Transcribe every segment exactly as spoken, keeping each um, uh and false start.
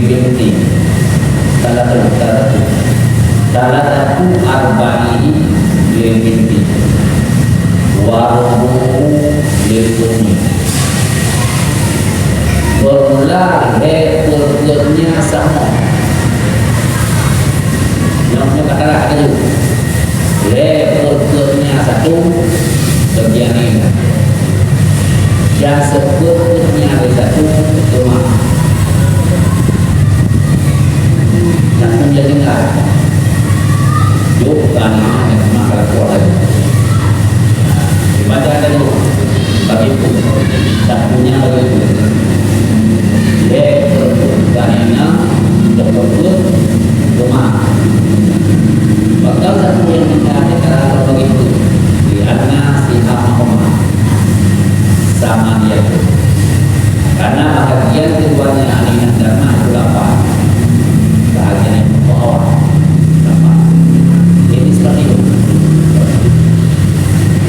Binti. Salah satu, salah satu. Salah satu arbaihi li binti. Wa rubu'uhu lil ummi. Formula lhèe per peuet nyan sama. Nyang, nyang kata lah, kata dulu. Lhèe per peuet nyan satu, bagian nyan. Dan seupeuet peuet nyan dari satu, cuma. Satu dia dengar. Yuk, tanya, yang cuma kalau kuat lagi. Dibaca tadi, bagi itu, satunya bagi itu. Lhèe per peuet, dan ini, untuk per peuet, cuma. Bahkan satu yang kita ada kalau begitu, di anna siham Muhammad sama dia tu. Karena bahagian keduanya anak dan mak itu lapan. Bahagian yang bawah lapan. Jadi seperti itu.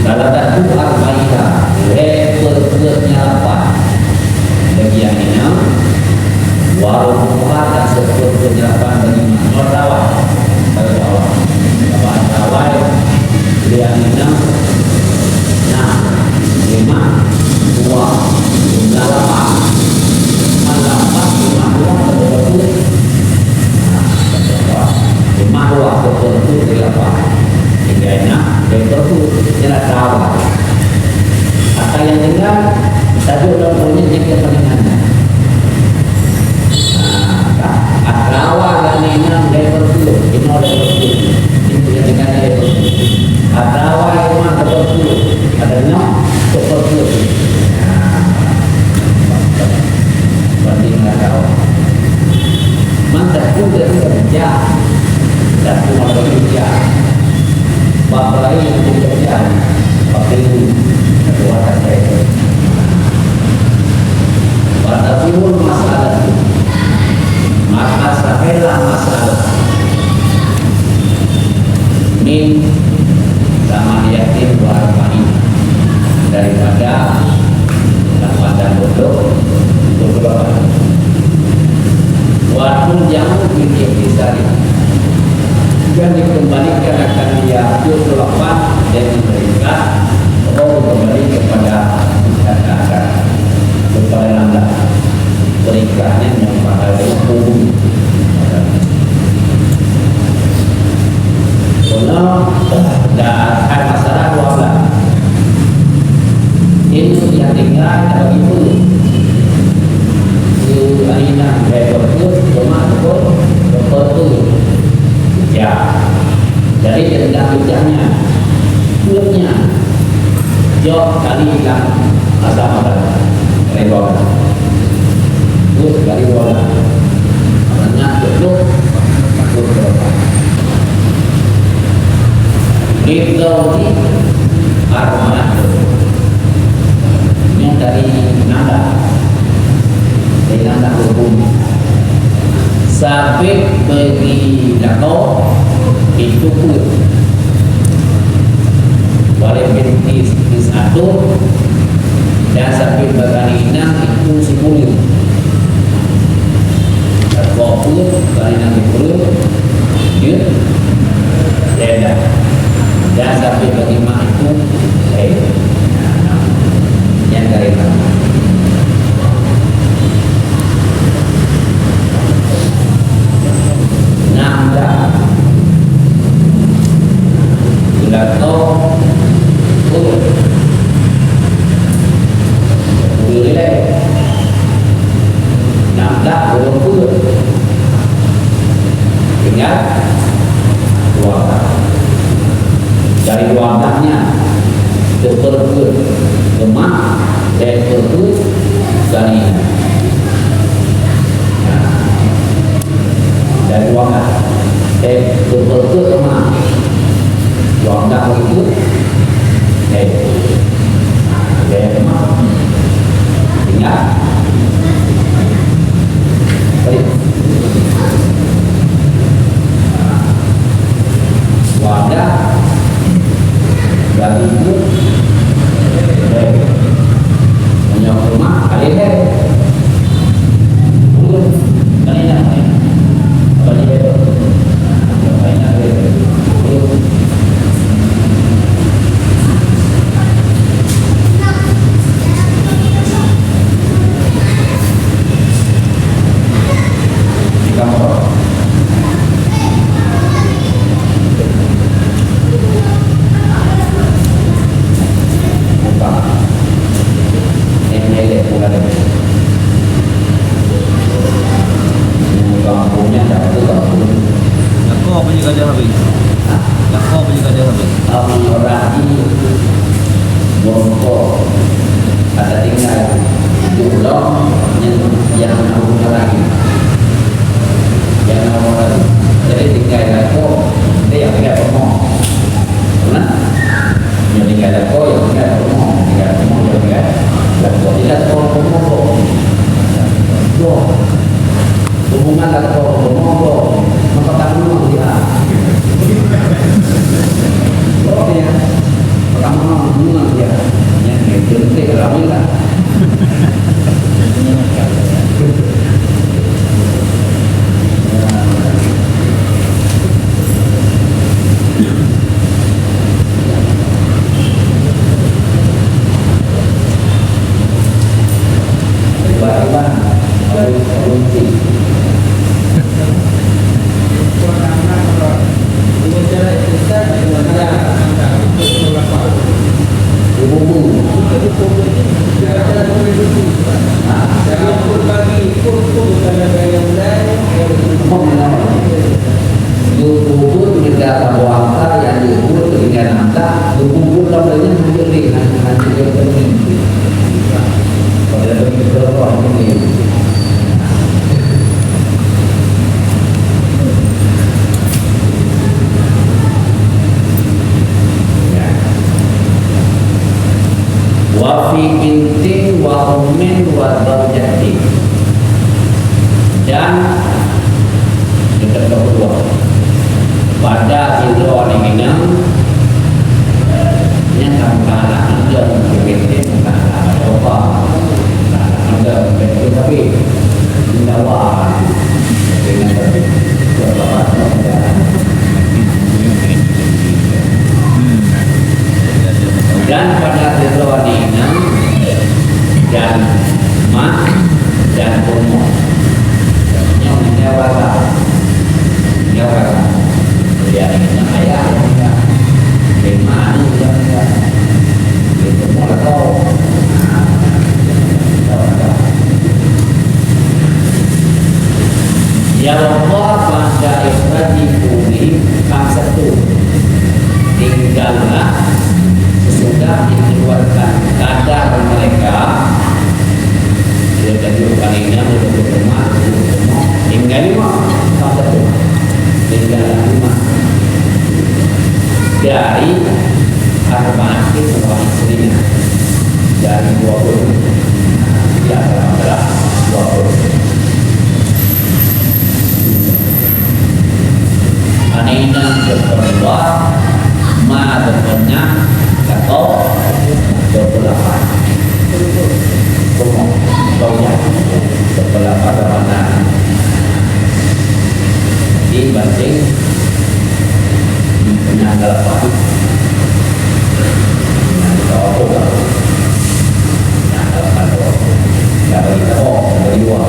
Salah satu arbaiha, lhèe per peuetnya lapan. Bagi yang ingat, warung buka dan sesuatu penyerapan bagi manusia rawat. Rawat. Rawat, rawat. Yang ingat, nah, lima, dua, jumlah lapan. Cuma lapan, lima, dua, satu, satu. Nah, lima, dua, satu, satu, dari lapan. Sehingga ingat, dari satu, dia dah tahu. Kata yang dengar, tajuk dalam bunyi nyang kepanjangan. Nah, atawa lagèe nyan lhèe per peuet, inoe lhèe per peuet. Itu yang dengar lhèe per peuet. Atawa lima per peuet, ada enam per peuet. Nah, berarti atawa. Mantap pun dari kerja. Dan pun ada kerja. Bab lain yang dikerjakan, bab ilmu, kedua saja. Wa tadurul masalah, maka sampailah masalah min samaniyatin wa arba'in, daripada lapan dan dua puluh, dua puluh delapan. Wa turja'u bil ikhtisari. Dan dikembalikan akan dia dua puluh delapan dengan ringkas, atau kembali kepada kata-kata kepada anda. Ringkasnya yang pada hukum. Karena dah ada masalah dua belas. Ini yang tinggal bagi pun. Itu hari enam, dua puluh, cuma pukul dua puluh. Ya. Jadi, tentang hujannya, hukumnya, jok kali lam asam ada. Kali dua belas. Terus kali dua belas. Banyak dua puluh, dua puluh. Di Daudi, Armando. Nyan dari Nanda. Dari Nanda Hukum. Sabit bagi lakoe itu peuet. Walai binti satu dan sabit bagi inong itu sepuluh. Lakoe peuet, bagi inong sepuluh. Jeuet. Lhèe dah. Dan sabit bagi mak itu, eh, nyan dari mana? Nam dah. Gula to. Oh. Boleh. Nam dah, belum pun. Ingat, dua belas. Dari dua belas nyan, teupeureubeut leumah, dan teupeureubeut keuningan. Dari dua belas, eh, teupeureubeut leumah. Dua belas itu, eh, dari leumah. Ingat. Baik. Wadah dari ibu. Menyok rumah kali deh. Urut kali dah. Nyoe tinggai lakoe, ya tinggai rumoh, tinggai rumoh, ya tinggai lakoe. Jadi lakoe rumoh kok. Kok. Hubungan lakoe rumoh kok. Maka tak rumoh dia. Kok ya? Pertama hubungan dia. Yang penting ramai lah. Geupeubuet meunyoe saboh angka nyang geupeubuet keu tinggai na angka, geupeubuet lam donya hanjeuet lé, hanjeuet lé. Padahai bagi kita orang ini. Ya. Wa fi bintin wa ummin wa zaujatin. Dan yang kedua, pada sidroe aneuk inong, nyang ka meukalah, nyang ka meukalah, nyang ka meukalah, nyang ka meukalah, tapi, Dan pada sidroe aneuk inong dan mak dan peurumoh. Nyoe meunyoe rasa. Meunyoe rasa. Jadi aneuk inong ayah, meunyoe ma aneuk inong, meunyoe peurumoh lakoe. Ya Allah, ba'da ikhraji fuhurihim khamsatun. Tinggallah sesudah dikeluarkan kadar mereka. Dia tadi bukan ingat, dia tadi rumah, dia rumah. Tinggal lima, khamsatun. Tinggallah lima. Dari arba'atin wa ishrina. Dari dua puluh. Di antara dua puluh. Aneuk inong dua puluh dua, ma dua puluh enam, lakoe dua puluh lapan. Rumoh, rumoh dua puluh lapan, lapan enam. Jadi, banding enam lapan. Enam lapan. Enam lapan. Enam bagi lapan, bagi dua.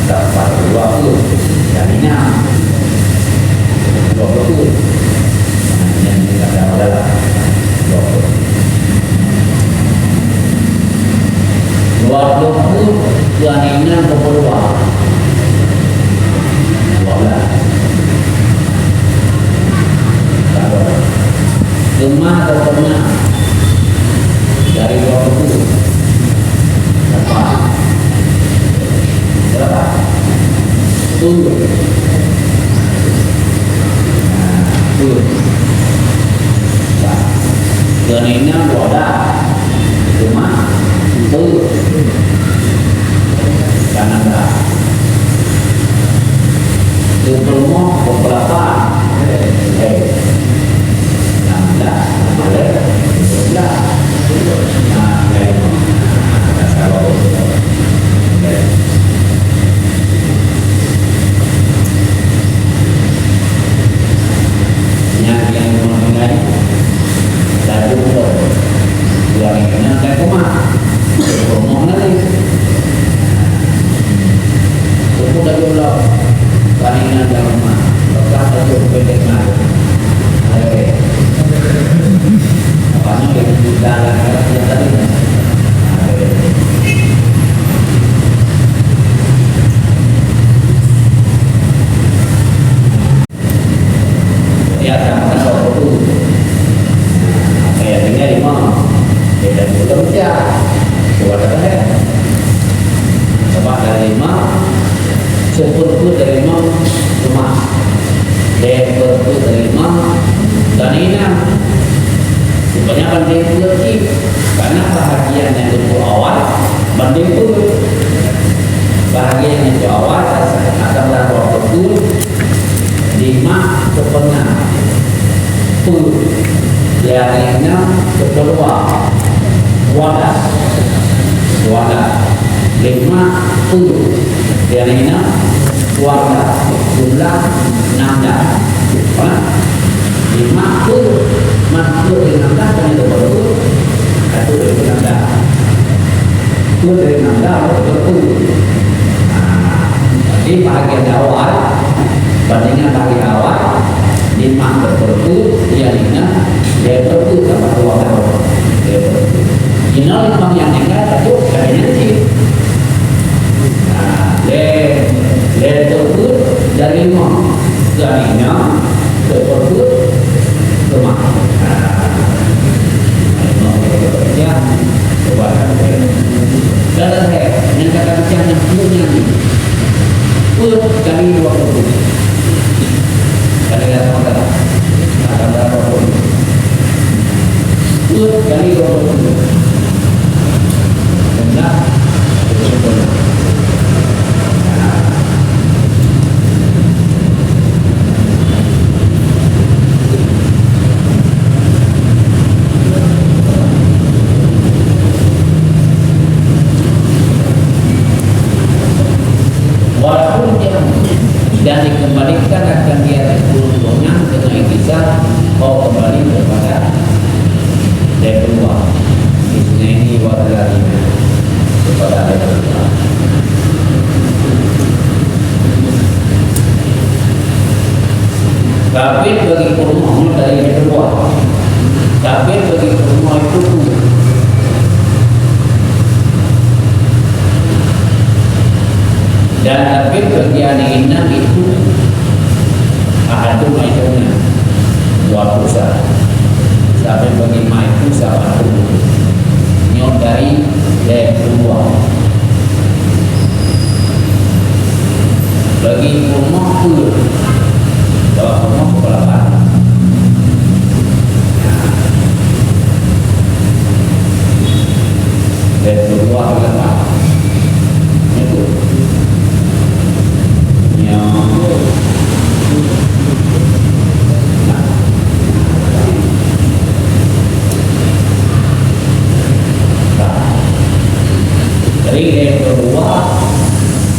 Dapat dua puluh. Dan enam. Dua puluh. Nah, yang ini tak ada masalah. Dua puluh. Dua puluh tu, tuan ingat dua puluh dua. Dua belas. Tak ada. Cuma ada pernah dari dua puluh. Dapat. Berapa? Sepuluh. Nah, sepuluh. Nah, dan ini dua belas. Cuma sepuluh. Kanan dah. Dua puluh lima, dua puluh lapan. Eh. Enam belas, enam belas, dua belas. Nah, ya, ya. Nah, kalau Nyan nyang limong tinggai, laju pun. Dua tinggai nyan tinggai koma. Koma lagi. Pupuk laju lom. Paling nyan dalam rumah. Lepas laju pendek malu. Banyak banding peuet cit, karena bahagian nyang geupeu awai banding peuet. Bahagian nyang geupeu awai akan beurapa peuet, lima keupeunah peuet, nyang inong keupeudua dua belas, dua belas, lima peuet, nyang inong dua belas, jumlah enam belas. Hah? Lima peuet, man peuet dari enam belas kan itu baru peuet. Satu dari enam belas. Peuet dari enam belas baru peuet. Nah, jadi bahagian awai, bandingan bahagian awai, lima baru peuet, iya lima, dia baru peuet tambah dua baru. Dia baru peuet. Inoe lima nyang tinggai satu, kali nanti. Nah, lé, lé baru peuet dari lima. Dari enam, baru peuet, lima. Nah, lima, ya. Coba kan. Dan saya, yang kata macam yang punya ni. Peuet kali dua puluh. Kali lapan belas. Lapan belas dua puluh. Peuet kali dua puluh. Genap. Walaupun dia dan dikembalikan akan dia sepuluh turunan dengan ikhtisar, mau kembali kepada dia kedua. Isnaini wa thalathina, kepada dia kedua. Tapi bagi kurma dari dia kedua. Tapi bagi kurma itu. Dan tapi bagi aneuk inong itu ahadun maituna, dua puluh sa. Tapi bagi ma itu sahabat nyoe dari lhèe puluh dua. Bagi kurma peuet. Kalau kurma kepala batu. Dan keluar dalam. Itu. Yang Nah. Jadi, dari kedua,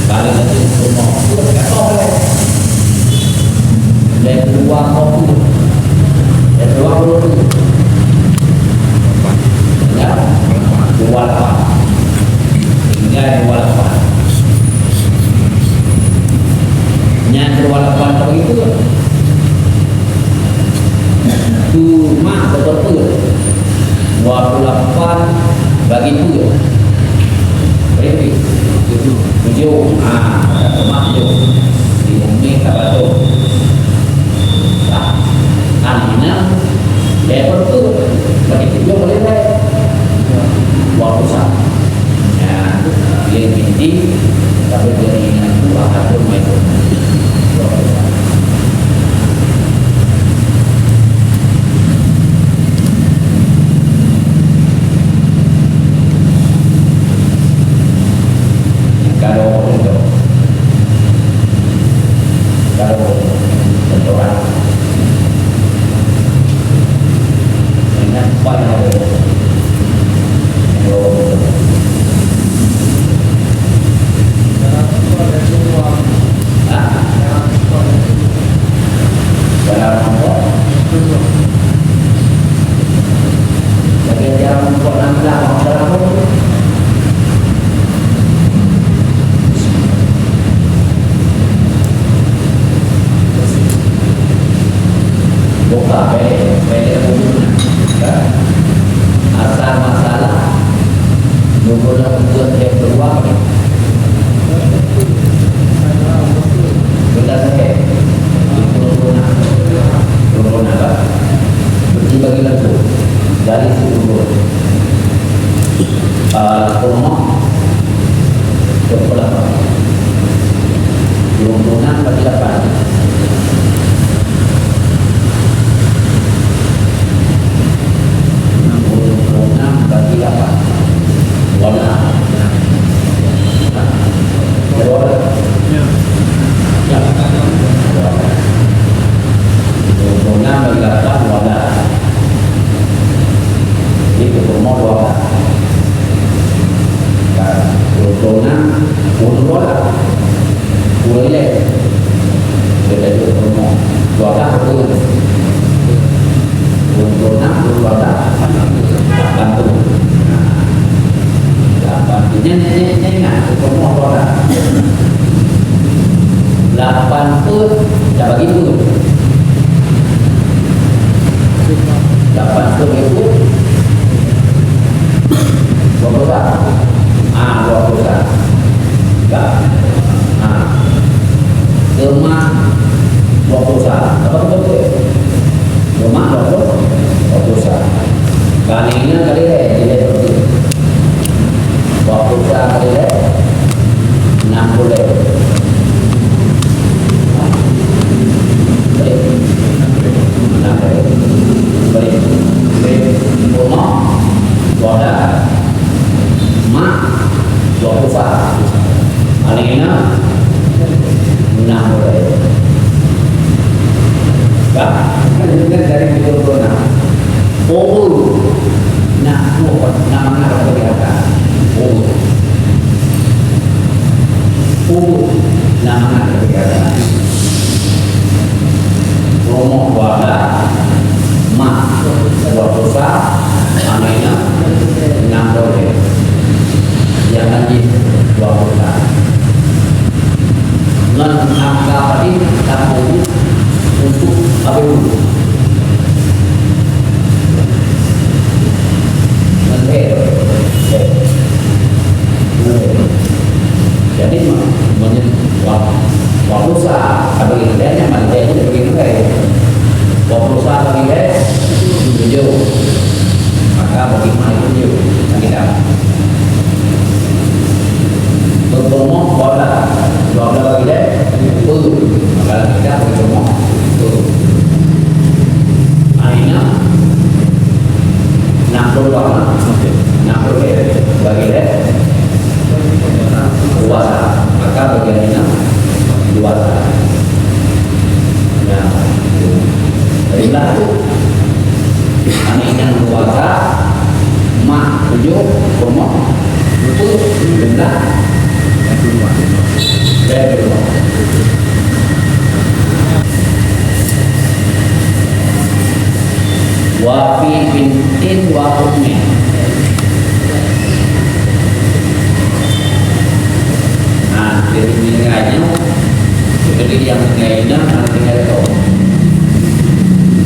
kali nanti semua pun kata oleh. Dari kedua kau pun. Dari kedua pun. Ya, dua lapan. Tinggal dua lapan. Nyan dua lapan bagi peuet. Cuma beutôi peuet. Dua puluh lapan bagi peuet. Berapa? Tujuh. Tujuh. Ah, cuma tujuh. Di bumi tak betul. Nah, kan ini, dia betul. Bagi tujuh boleh, boleh. Dua puluh satu. Nah, dia binti, tapi dia ingat tu, ah, tu, main tu. Kalau untuk, kalau untuk orang. Ingat, pada orang. Kalau untuk. Hah? Dalam apa? Jadi, dalam apa? Dalam apa? Buka, eh, eh, eh. Asal masalah, nunggu dah buat dia keluar. Sudah sampai. Corona. Corona, Pak. Berarti bagi lagu. Dari situ, ah, rumah. Dua puluh lapan. Dua puluh enam bagi lapan. Lapan puluh. Lapan puluh. Nyan, nyan, nyan, nyan ingat, rumoh roda. Lapan peuet tabagi peuet. Lapan peuet bagi peuet. Dua puluh sa. Ah, dua puluh sa. Ka? Ah. Keu mak dua puluh sa. Apa tu betul? Keu mak dua puluh, dua puluh sa. Kali ni kali lé, jadi betul. Dua puluh sa kali lé, enam puluh lé. Baik. Enam puluh lé. Baik. Baik. Rumah, dua belas. Mak, dua puluh sa. Aneuk inong, enam puluh. Bah, kan dari tujuh puluh enam. Ubu, nak buah, nak mangat bagi harta. Ubu. Ubu, nak mangat bagi harta. Rumoh dua belas, mak dua puluh sa, aneuk inong enam puluh. Nyang lanjut dua puluh sa. Ngon angka padum tapeubeuet untuk habéh buleuen. Ngon lhèe. Ngon lhèe. Jadi, me-, meunyoe wa-, dua puluh sa bagi lhèe, nyan bagi lhèe, jadi bagi lhèe. Dua puluh sa bagi lhèe, tujoh. Maka bagi lima itu tujoh. Kan tidak? Bertemu kuala dua belas bagi lhèe, sepuluh. Maka kita bertemu sepuluh. Akhirnya, enam puluh dua, enam puluh lhèe bagi lhèe, dua sa. Maka bagian enam, dua sa. Nah, jumlah tu. Aneuk inong dua sa, mak tujoh, rumoh dua puluh, jumlah dua puluh lima. Wa fi bintin wa ummin. Nah, jadi meninggalnya, jadi yang meninggal inong, yang meninggal itu.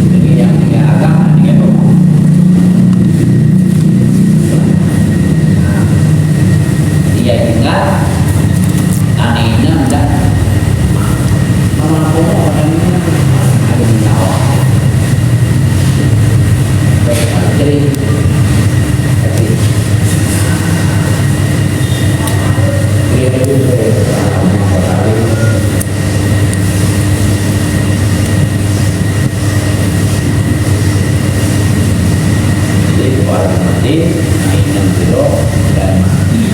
Jadi yang meninggal agam, yang meninggal itu. Nah, dia tinggal, aneuk inong dah. Mama, apa, apa, ada di bawah. Jadi, jadi, orang mati, aneuk inong tidur dan mati.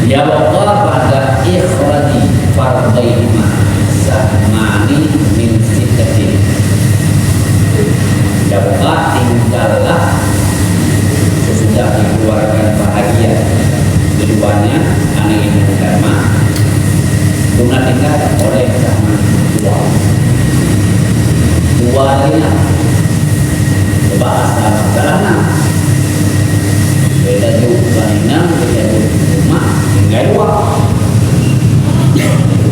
Yabqa ba'da ikhraji fardhaihima sahmani min sittatin. Yabqa, tinggallah sesudah dikeluarkan bahagian keduanya, aneuk inong dan mak, cuma tinggal oleh sahmani, dua. Dua lagi lah. Coba asal masalah nah. Beda jauh bukan inong, beda jauh rumah, tinggal dua.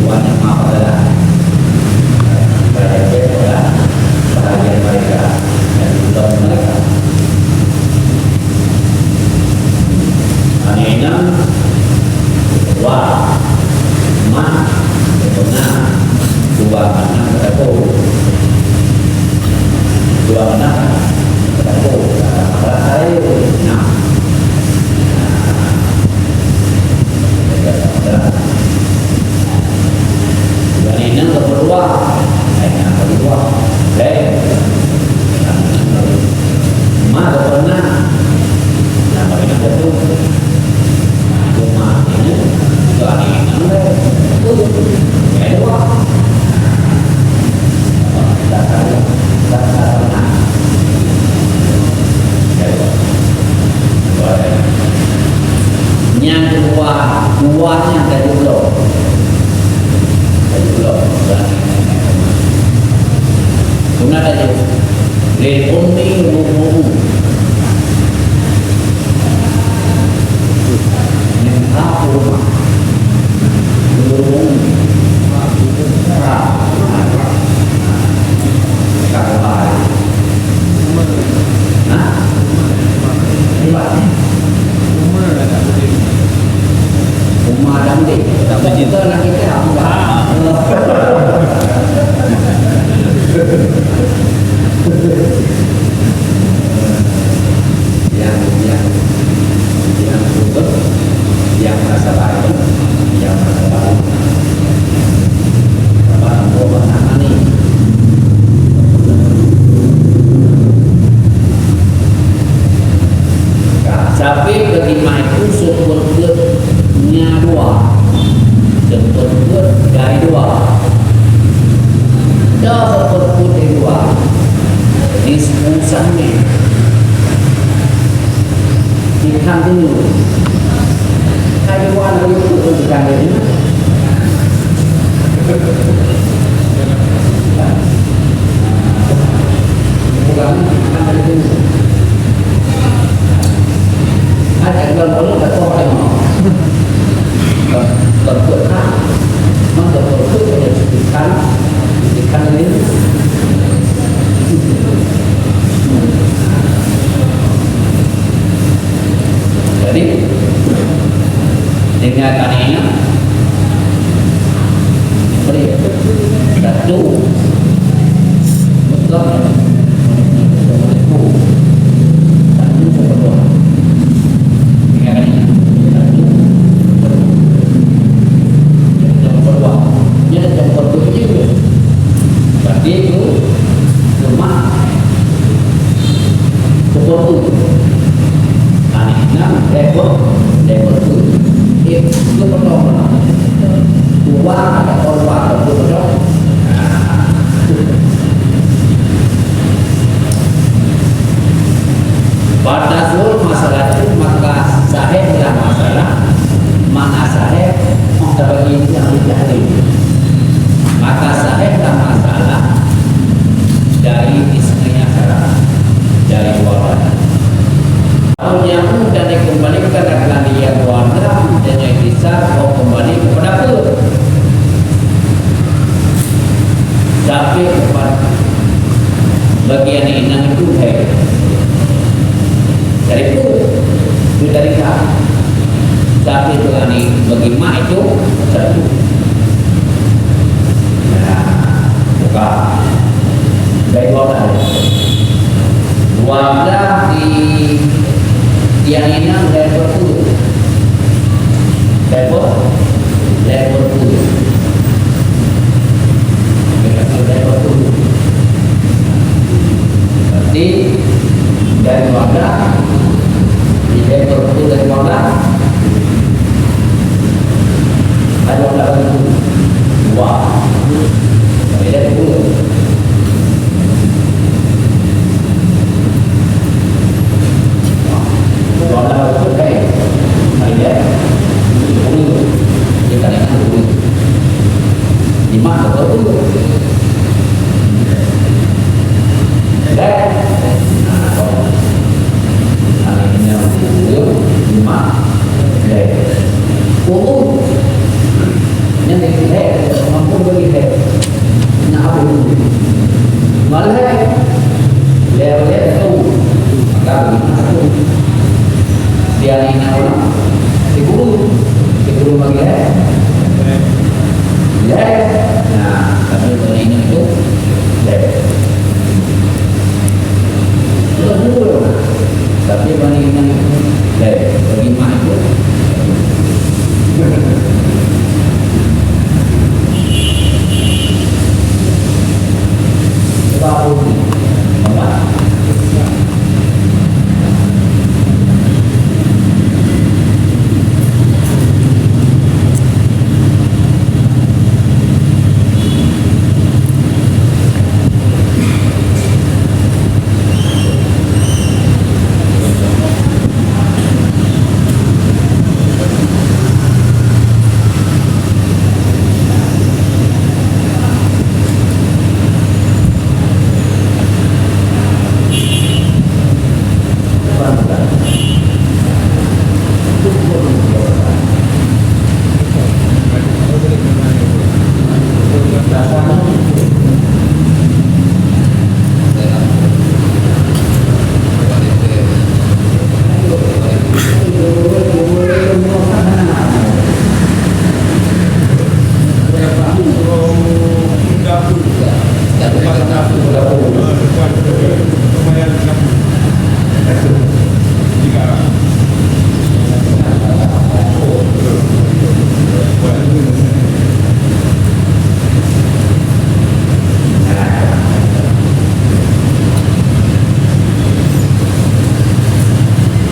Dua ni apa adalah? Pada dia adalah bahagian mereka dan bukan mereka. Aneuk inong, dua. Mak, pernah. Dua aneuk, satu. Dua aneuk, satu. Nah. Dua aneuk, dua. Aneuk, dua. Leh. Mak, dua aneuk. Nah, bagi nak betul. Cuma ini, itu ada yang ngambil. Itu, yang dua. Dasar, dasar, dasar. Uni rubuhu. Minha kurma. Rubuhu. Ka. Ka. Hah? Iwak. Uma dan Dek. Tapi kita nak kita apa? Yang, yang, yang betul, yang merasa baik, yang merasa baik. Apa namanya ni? Ka, sabe bagi mah itu seupôt peuet nya dua. Seupôt peuet dai dua. Dah seupôt peuet dai dua. Nisfu sahmi. Ikan dulu. Dai dua lagi tu ikan dulu. Jadi, dengan adanya beri satu, betul, satu, satu, dengan adanya satu, satu, yang kedua, yang kedua, berarti itu cuma Pukul tujuh. Aneuk nyan level, level tujuh. Eh, itu pertama. Dua ada korban, betul, betul? Pada sul masalah itu, maka sahih dalam masalah, mana sahih, maka bagi yang dicari. Maka sahih dalam masalah, dari isminya syarat, dari dua belas. Tahun yang mudah dikembalikan akan dia dua belas, dan yang bisa kau kembali kepada apa? Tapi kepada bagian ini itu hai. Dari itu, itu dari kau. Tapi Tuhan ini bagi mak itu satu. Nah, buka. Dari dua belas. Dua belas di tiang inang dari perut. Dari perut. Dari perut. Dari perut. Berarti dari dua belas. Di dari perut dari dua belas. Ada dua belas ribu. Dua. Beda dua. Nyan lé, mampu bagi lé. Nyan apa dulu? Malah lé, lé tu. Maka bagi satu. Dia ni nak orang. Di guru, di guru bagi lé. Lé. Nah, tapi kalau ini tu, lé. Terus dulu. Tapi bagi yang lé, bagi mak itu.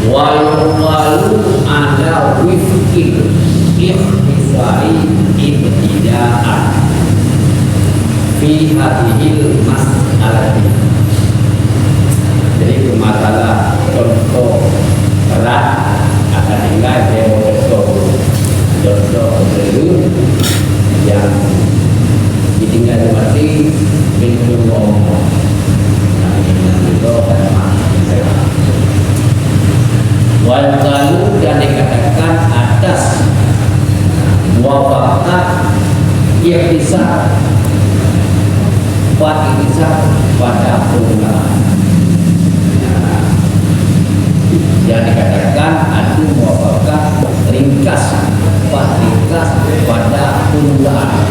Wa yuqalu ala wifqil ikhtisari ibtida'an fi hadhil mas'alati. Jadi, masalah contoh rad akan tinggai demo contoh. Contoh dulu yang ditinggai mati pintu Allah. Nah, ini yang itu kan. Wal qalu, dan dikatakan atas muwafaqah ikhtisar, kuat ikhtisar pada perubahan. Yang dikatakan atu muwafaqah ringkas, kuat ringkas pada perubahan.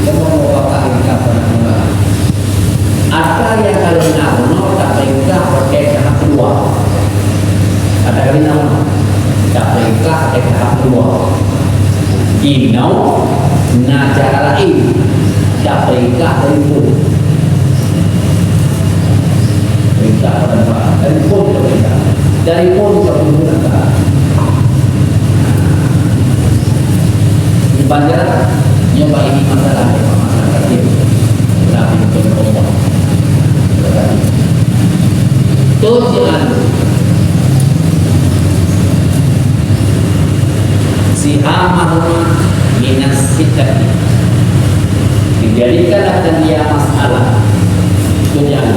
Kamoe muwafaqah ringkas pada perubahan. Ata nyang ka lheueh na bunoe tapeugah watèe tahap keudua. Ata nyang ka lheueh na bunoe tapeugah watèe tahap keudua. Inoe na cara laén tapeugah dari phôn. Peurintah pada tempat. Dari phôn tapeugah. Dari phôn tapeugah. Di Banjar, nyoe bak ini masalah, masalah kecil. Tapi bukan Allah. Tujuan sihamahuma minas sittati. Dijadikan akan dia masalah. Tujuan.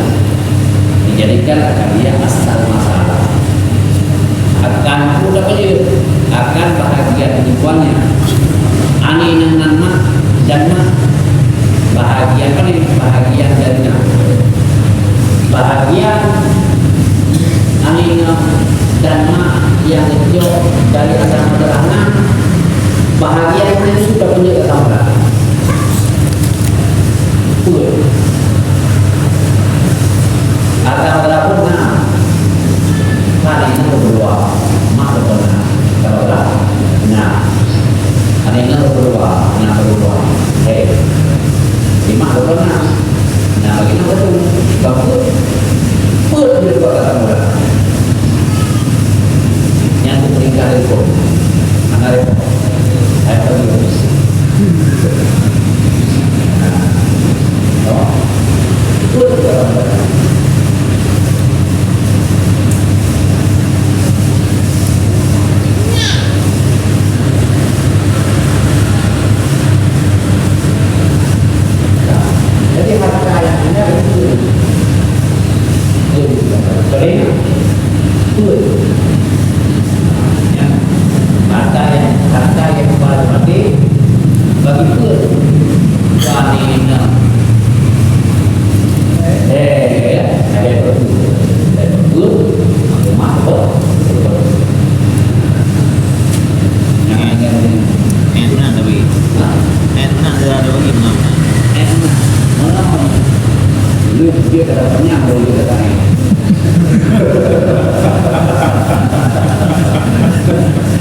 Dijadikan akan dia asal masalah. Akan pula beu, akan bahagian keduanya. Ani nan nan mak dan mak. Bahagian mana? Bahagian dari mak. Bahagian ani nan dan mak yang kecil dari asal masalah. Bahagian mana itu tak boleh kata. Peuet. Atau walaupun na, hari ini berdua, mak berdua. Kalau dah, na. Hari ini berdua, na berdua. Hei. Di mak berdua na. Na bagi na berdua. Bagus. Peuet dia dua kata mula. Nyang keupeugah lé phôn. Hana repot. Hai phôn ni. Nah. Oh. Betul ke? Jadi harta yang punya itu. Jadi, harta yang, harta yang paling penting bagi kita. Wani na. Eh, ada betul. Ada betul. Aku mah betul. Nah, ini ada. Eh, benar tapi. Hah? Eh, benar dia ada bagi benar. Eh, benar. Mana? Lu dia kata banyak, lu dia kata ni.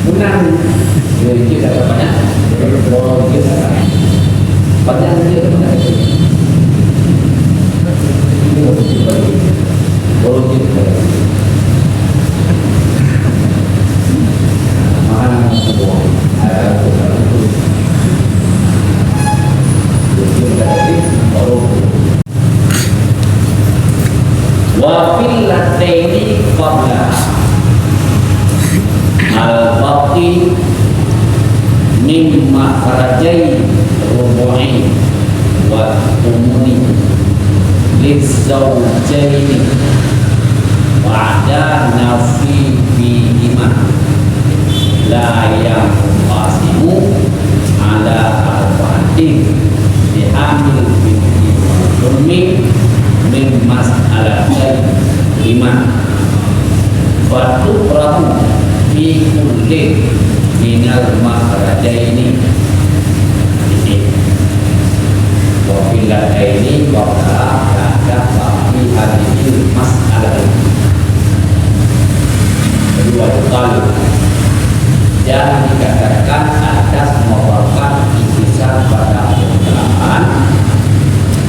Benar. Dia, dia kata banyak. Dia kata banyak. Panjang dia kata banyak. Ini baru dia balik. Baru dia balik. Mahal semua. Ada aku baru tu. Dia kata tadi, baru tu. Wa fil ladaini qabla al-baqi min makhrajai rubu'i wa thumuni lizawjaini ba'da nasibihima la yanqasimu ala arba'atin bihamil binti wa ummi min mas'alatai lima. Fatuqrahu fi kullin minal makhrajaini. Jadi, wa fil ladaini wa la tadaffa fi hadhil mas'alati. Kedua kali. Dan dikatakan atas merupakan ikhtisar pada permulaan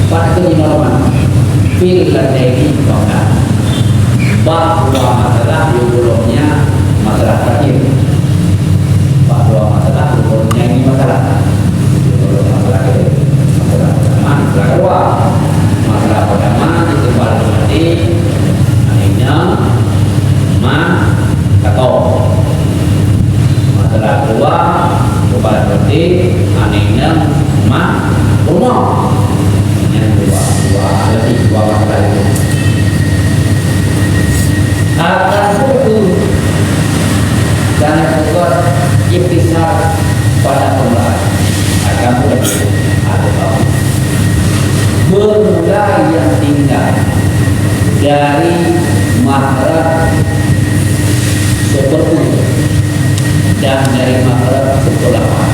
pada keimaman fil ladaini wa la. Bak dua masalah, yue gohlom nyan masalah terakhir. Bak dua masalah, yue gohlom nyan ini masalah. Yue gohlom masalah kedua. Masalah pertama, masalah kedua. Masalah pertama, di tempat mati, akhirnya ma takau. Masalah kedua, keupada berarti aneuk inong ma rumoh. Nyan dua, dua, lebih dua masalah itu. Akan buku dan buku ikhtisar pada pembahasan. Akan buku atau bermula yang tinggal dari makhraj seperpuluh dan dari makhraj seperlapan.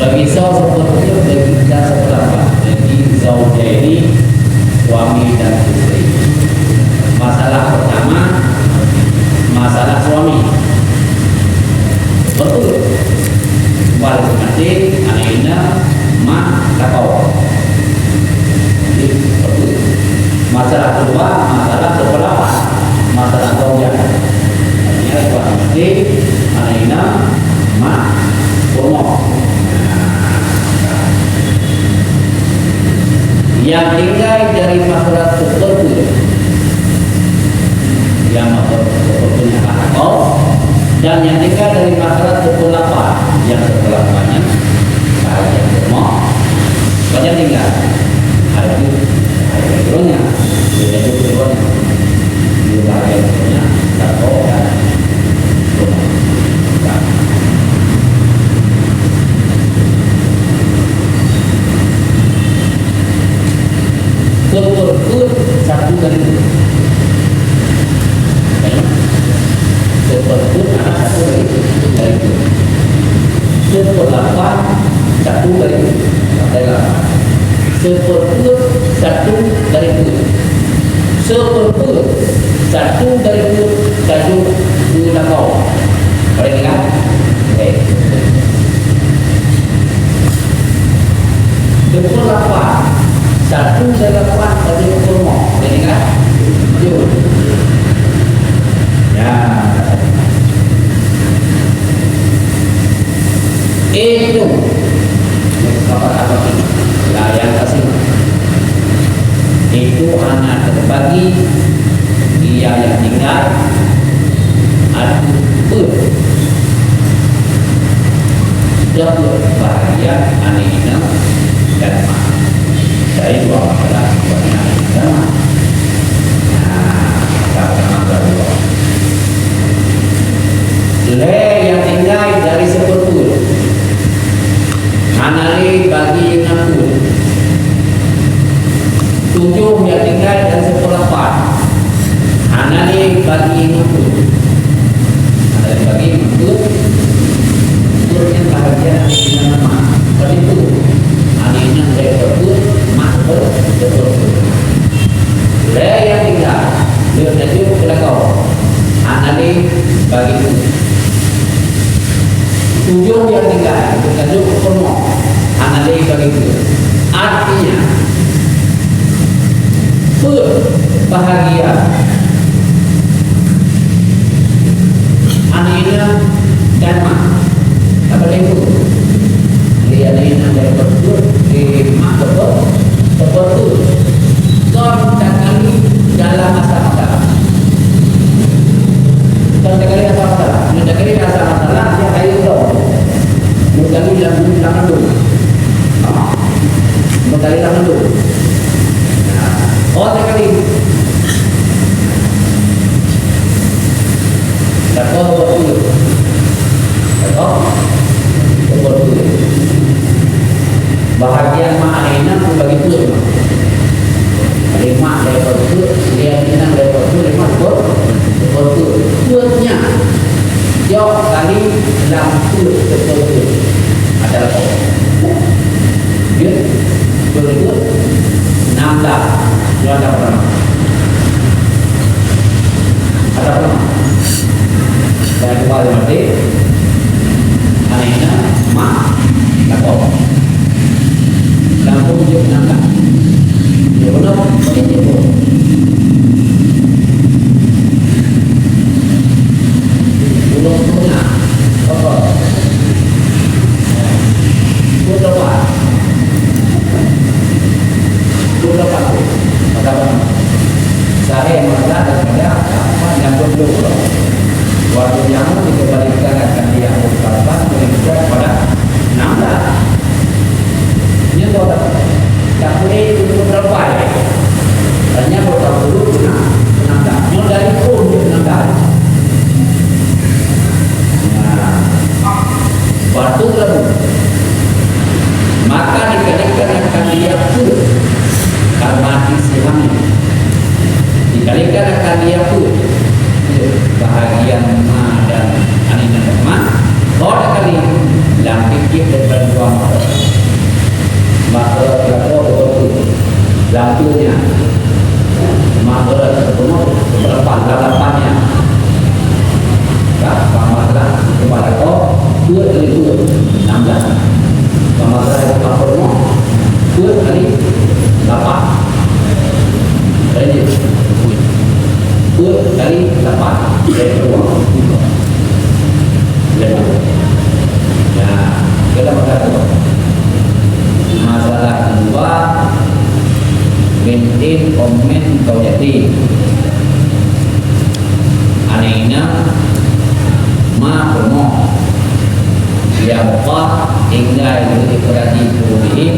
Bagi saw seperpuluh, bagi kita seperlapan. Jadi zaujaini, suami dan istri. Masalah pertama, masalah suami. Betul. Balik mati, aneuk inong, ma takau. Jadi, betul. Masalah kedua, masalah seperlapan. Masalah zaujah. Artinya, suami mati, aneuk inong, ma rumoh. Nyang tinggai dari makhraj seperpuluh. Nyang makhraj seperpuluh nyan ka takau. Dan nyang tinggai dari makhraj seperlapan. Nyang seperlapan nyan, bahagian rumoh. Banyak tinggal. Hai tu, hai tu, turunnya. Dia tu turunnya. Dia bahagian turunnya, takau dan rumoh. Seperpuluh satu dari itu. Seperpuluh adalah satu dari itu. Seperlapan satu dari itu. Dari lapan. Seperpuluh satu dari itu. Seperpuluh satu dari itu. Satu, dua, lapan. Boleh dengar? Okey. Dua puluh lapan. Satu dari lapan bagi dua puluh lima. Boleh dengar? Tujuh. Ya. Itu. Bapak-bapak, lah yang kasih. Itu hana teubagi, dia nyang tinggai, ateueh peuet. Dua peuet bahagian aneuk inong dan ma. Dari dua masalah, dua aneuk inong dan ma. Nah, sama-sama berdua. Lhèe nyang tinggai dari seupôt peuet. Hana lé bagi ngon peuet. Tujoh nyang tinggai dari seupôt lapan. Hana lé bagi ngon peuet. Hana lé bagi ngon peuet. Peuet nyan bahagian aneuk inong ma. Berarti peuet. Aneuk inong dari peuet, ma peuet, peuet. Lhèe nyang tinggai, lheueh tajok keu lakoe. Hana lé bagi peuet. Tujoh nyang tinggai, lheueh tajok keu peurumoh, hana lé bagi peuet. Artinya, peuet bahagian aneuk inong dan ma. Apa dia itu? Lé aneuk inong dari peuet, lé ma peuet, peuet. Kon takali dalam asa masalah. Kon takali asa masalah. Meunyoe takali asa masalah, dia kayu tu. Meunyoe takali dalam, dalam tu. Ha. Meunyoe takali dalam tu. Nah, oh, takali. Lakoe peuet. Lakoe peuet. Bahagian ma aneuk inong pun bagi peuet. Lé ma lhèe peuet, lé aneuk inong lhèe peuet, lé ma peuet. Peuet. Peuet nyan jok kali lam peuet, peuet. Ada lakoe. Jeuet, peuet, nam blah. Nyoe ada peuet. Ada peuet. Saya kembali mati. Aneuk inong, ma, lakoe. Kampung jeuet nam blah. Ya, betul. Betul. Sahé masa daripada lapan nyang peuet ploh. Waktu nyan dikembalikan akan dia pukul lapan meningkat pada enam belas. Nyan kok tak boleh turun berapa ya? Tanya kok tak turun enam belas. Nyoe dari pun enam belas. Nah, batu lalu. Maka dikalikan akan dia peuet, karena isi hamil. Dikalikan akan dia peuet, bahagian ma dan aneuk ma. Kau dah kali lam fikih daripada dua mata. Maka berapa betul? Lam tu nya. Maka berapa? Lapan nya. Ka, pamasalah kepala kau, peuet kali peuet, enam belas. Pamasalah kepala kau, peuet kali lapan. Lanjut. Peuet kali lapan. Dari dua. Dari dua. Nah, kita makan dua. Masalah kedua, binti ummin zaujati. Aneuk inong ma peurumoh. Nyang ka tinggai di Ibrahim Ibrahim,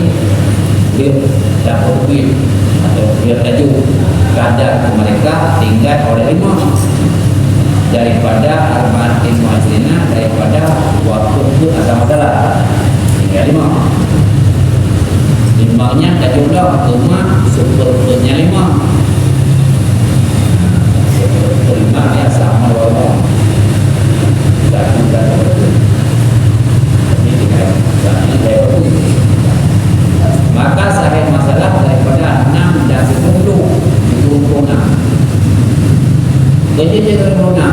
dia dapat duit atau dia laju kadar mereka tinggai oleh imam daripada arba'atin muhajirina, daripada waktu itu asal masalah tinggai lima. Imamnya tajumlah cuma sepertinya lima. Sepertinya biasa, malu-malu. Satu dan dua. Ini tiga. Satu dan dua. Maka sahih masalah daripada enam dan sepuluh, dua puluh enam. Jadi, dia kena guna.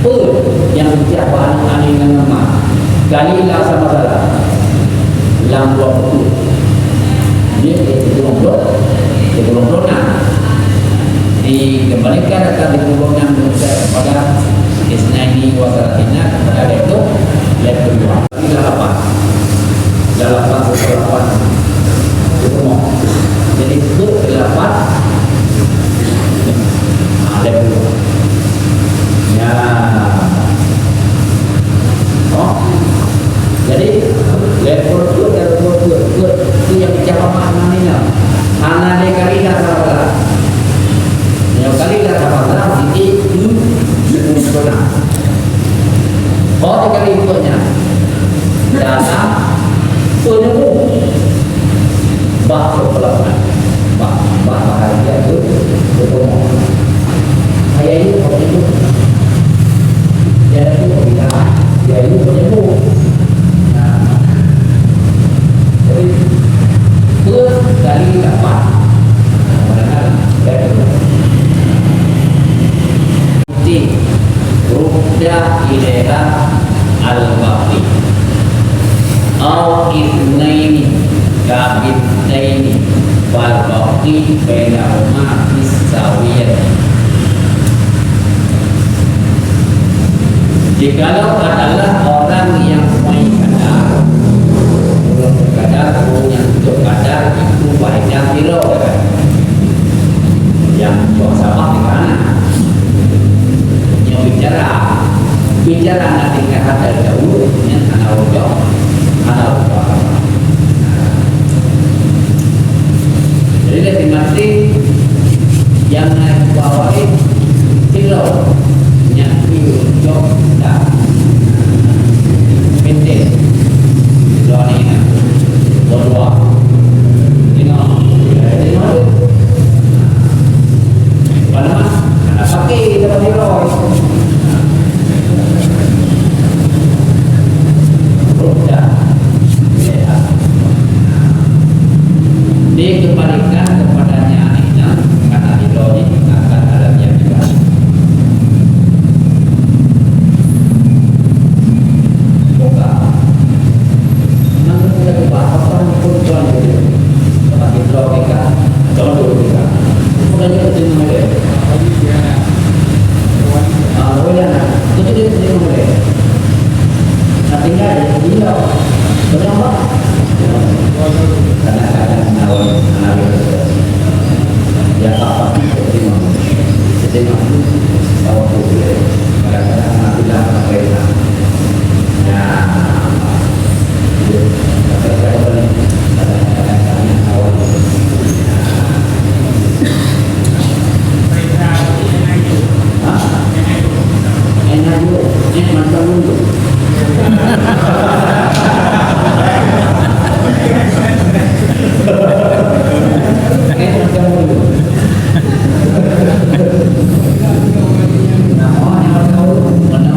Peue nyang geucok bak aneuk-aneuk ngon ma? Kali lah sama salah. Lam dua puluh. Dia tiga puluh, tiga puluh enam. Dikembalikan akan tiga puluh enam kepada isnaini wa salatina, kepada lhèe ploh, lhèe ploh dua. Delapan. Delapan seperlapan. Jadi, peuet delapan. Ah, lhèe ploh. Ya. Oh. Jadi, lhèe ploh peuet, lhèe ploh peuet, peuet. Itu yang dicakap makna ni, ya. Hana dikali dah salah. Yang kali dah salah, jadi, itu, itu, itu, Oh, dikali peuet nyan. Dalam peunyoe. Bak peulawanan. Bak, bak bahagian tu, tu peunyoe. Ayat itu peunyoe. Jadi, tu peunyoe. Ayat itu peunyoe. Nah. Jadi, peuet kali lapan. Padahal, ya, tu. Binti rudda ilaiha al-baqi. Au itsnaini ka bintaini fal baqi bainahuma bis sawiyati. Jikalau adalah orang yang mai kadar, ureueng kadar, ureueng nyang tutup kadar, itu faedah sidroe, kan? Nyang cok sabab di mana? Nyoe bicara. Bicara na tingkat hati jauh, nyan hana rojok, hana rojok. Jadi, lé mati nyang na dua waréh, sidroe nyang rojok dah. Ya, apa-apa kita terima. Kita terima. Tahu tu, ya. Kadang-kadang nak bilang apa yang nak. Ya. Ya. Kadang-kadang, kadang-kadang awak. Ha? Enak yuk, enak macam dulu. Enak macam dulu. Nah, enak macam dulu. Mana?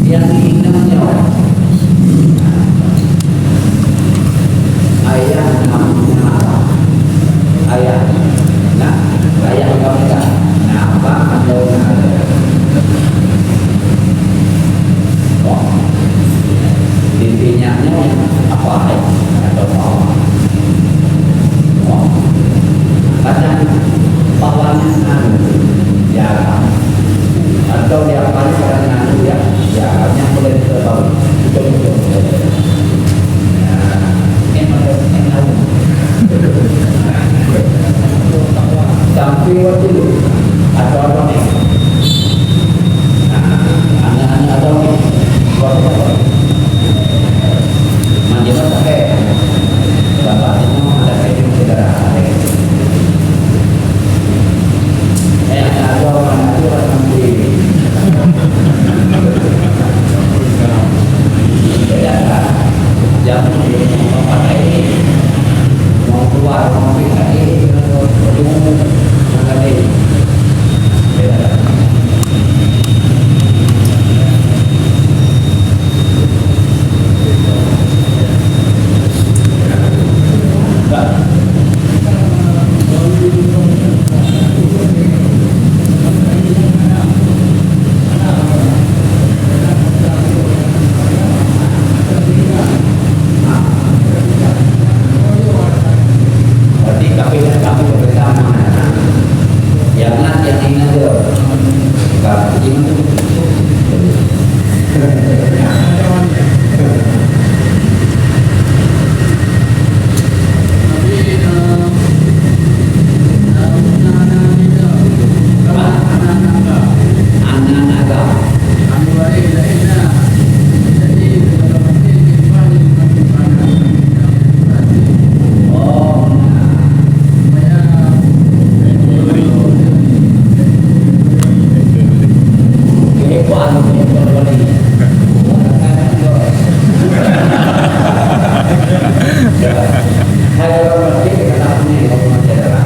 Yang inang nyawa. Ayah nam na. Ayah. Nah, ayah kamu dah. Nah, apa atau na? Oh. Intinya apa, eh? Atau apa? Oh. Kadang pahlawan anu, ya. Atau dia paling kadang anu, ya. Ya, yang boleh kita tahu. Betul, betul, betul. Nah, ini pada, ini tahu. Sampai waktu atau apa ni? Nah, anak-anak atau ni? Buat apa? Manjana pakai. Bapak tengok ada kayuh saudara. Eh, ada dua orang tu orang sendiri. Jam ni, bapak lain. Mau keluar, mau pergi tadi, mau ketemu, mau tadi. Berarti kafé dan kafé bersama. Yang nak, yang ingat tu. Kafé. Apa? Anak naga. Oh. Hebat. Hai orang merdeka, kenapa ni orang macam dah.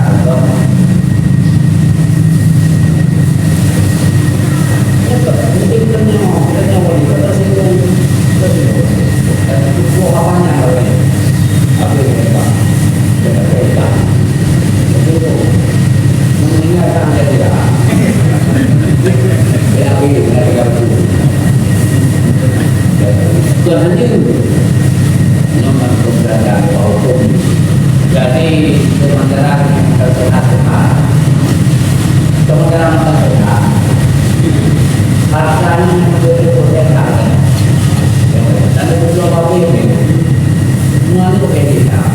Bukan hanya nyoe, peumeudagang bahwa hukum. Jadi, sementara kita sehat-sehat, sementara kita sehat, harta ini menjadi berkaitan. Dan itu apa ini? Semua itu berkaitan.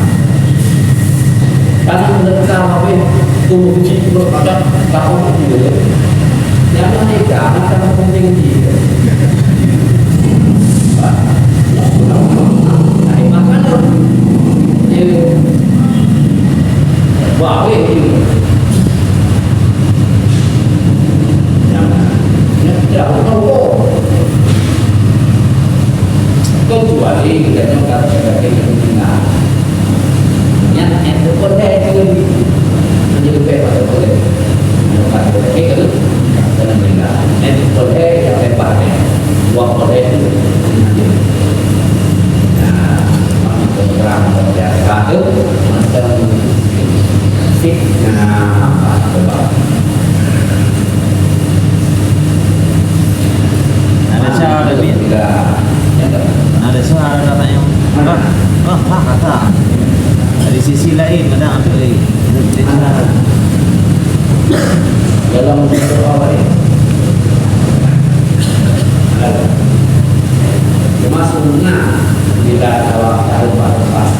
Karena mereka habis tubuh kecil, terus macam tahun itu. Yang menikah, macam penting dia. Nah, makan tu. Dia baik dia. Yang, yang tidak tahu. Kecuali kita nyongkar sebagai kepentingan. Nyan, nyan peureulèe keu, nyan leubeh pada boleh. Nyan peureulèe keu, kena meninggal. Nyan peureulèe nyang leubeh, dua peureulèe tu. Nah, maka terang biasa tu, macam fitnah, apa sebab. Ada syarat lebih. Ada syarat datang yang, ah, ah, ah, kata. Dari sisi lain, kadang ada lagi. Dalam beberapa hari. Termasuk nah, bila kalau tahu pas-pas,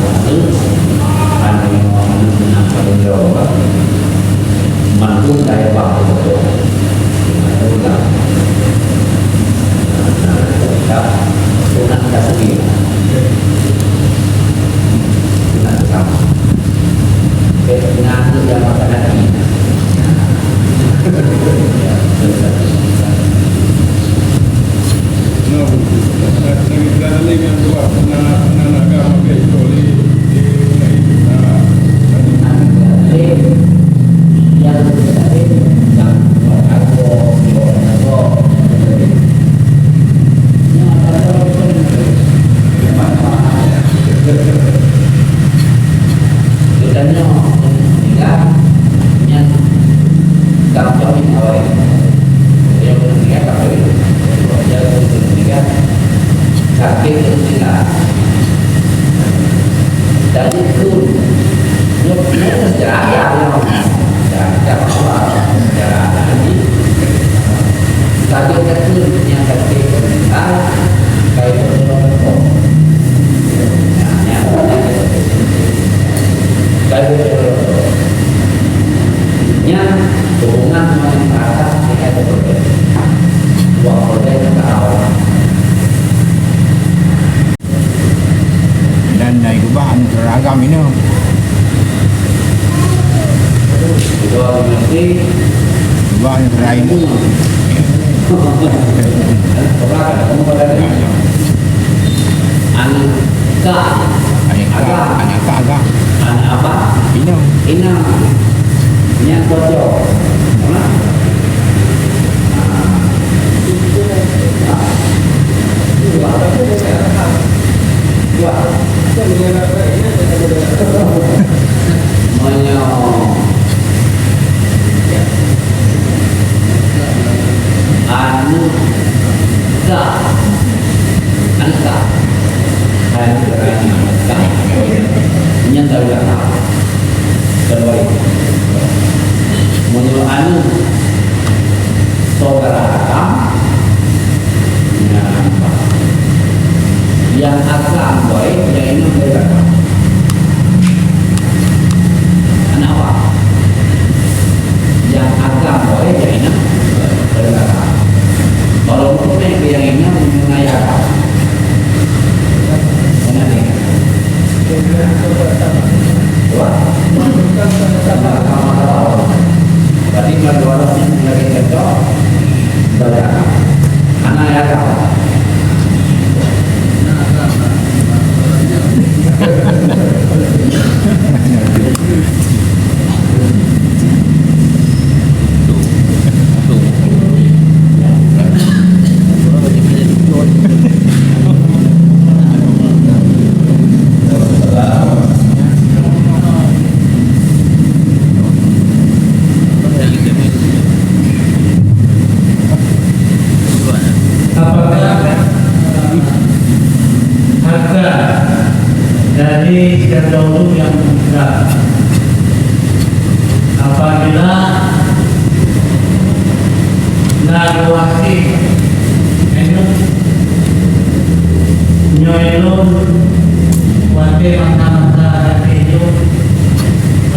Tanyoe meuninggai nyan ka jamin awai. Tanyoe meuninggai ka jamin. Tanyoe meuninggai sakét meuninggai. Jadi tu, nyoe, nyoe secara agama, secara agama, secara agama. Sabe-sabe nyang sakét meuninggai, kai beutôi. Kai beutôi. Nyan hubungan ngon harta dengan beutôi. Dua beutôi ka awai. Dan dari kubah anu teragam ini. Kubah anu teragam ini. Aneuk kak. Aneuk kak, aneuk kak agam. Aneuk abah. Inong. Inong. Nyan kocok. Hah? Meunyoe aneuk ka, aneuk ka, hai, aneuk ka, nyan ka Keudua, meunyoe aneuk syedara agam, nyan, nyang agam boh, nyang inong syedara agam. Aneuk apa? Nyang agam boh, nyang inong syedara agam. Kalau mungkin nyang inong, nyang ayah agam. Mungkin. Dua. Berarti bulan dua belas ni lagi cocok. Baca. Anak ya, kawan. Apakah harta dari terdahulu yang meninggal, apabila na wasiet, nyoe lôn watèe masa-masa gaki lôn,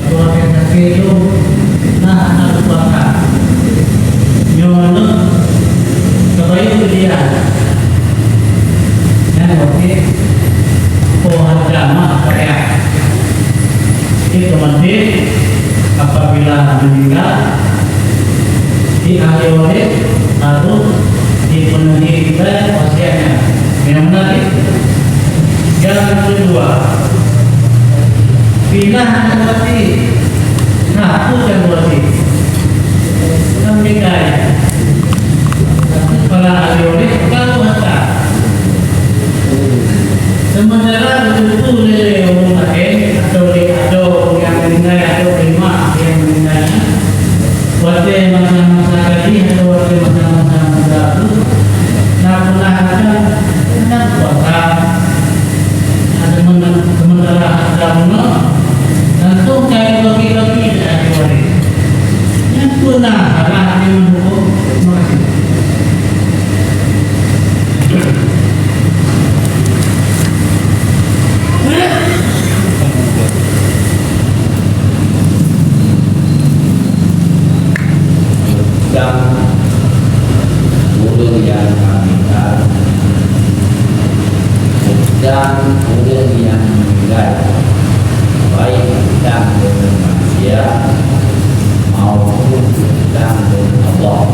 watèe gaki lôn na hana lupakan. Nyoe lôn keubayeue keu dia. Nyan oke, po harta mak payah. Itu mati apabila meninggal, di ahli waris harus dipenuhi wasiatnya. Yang menarik, yang kedua, pindah mati. Nah, tu yang wasiet. Kan beda ya. Para ahli waris baru harta. Sementara itu lé ureueng laén atau lé adoe nyang meuninggai atau lé mak nyang meuninggai, watèe masa-masa gadih atau watèe masa-masa muda tu, na peunah rasa, na kuasa. Ada sementara harta bunoe, langsung cari bagi-bagi dari ahli waris. Nyan peue na salah nyan meuhuköm? Makasih. Dan ureueng nyang ka meninggal, dan ureueng nyang meninggal, baik dan ureueng manusia maupun dan ureueng Allah.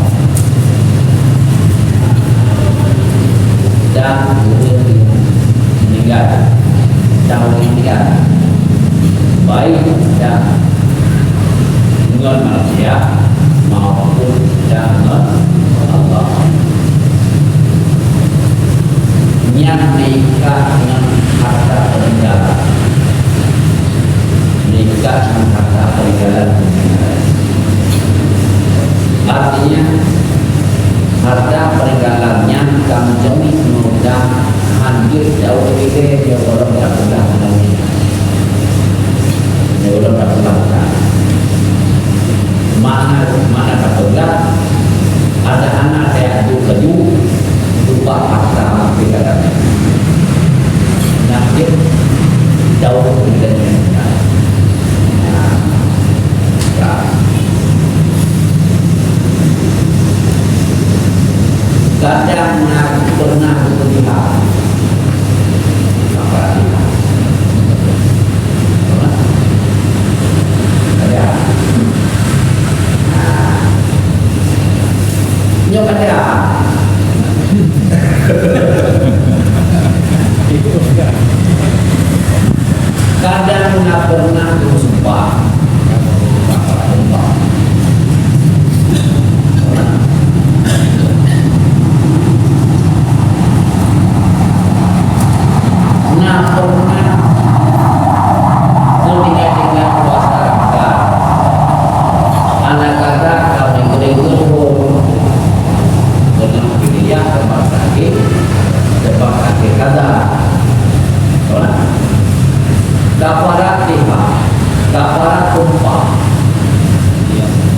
Dan ureueng nyang meninggal, dan ureueng nyang meninggal, baik dan ngon manusia maupun dan ngon Allah. Nyan meuikat ngon harta benda. Nikah ngon harta peninggalan. Artinya, harta peninggalan nyan ka meujamin meuutang hanjeuet jauh leubeh lé nyoe gohlom tapeugah ngon nyan. Nyoe gohlom tapeugah utang. Makna, makna tapeugah, ada anak saya tu keju, lupa harta mampir kata. Nah, dia jauh leubeh lé nyan. Kadang na pernah melihat. Apa dia? Ada. Nah. Nyoe kada. Kadang na pernah meusumpah. Na pernah meutinggai-tinggai puasa Ramadan. Hana kata ka meugeureng-geureng. Deungon fidyah teumpat sakét, teumpat sakét kada. Kafarat lhah, kafarat sumpah.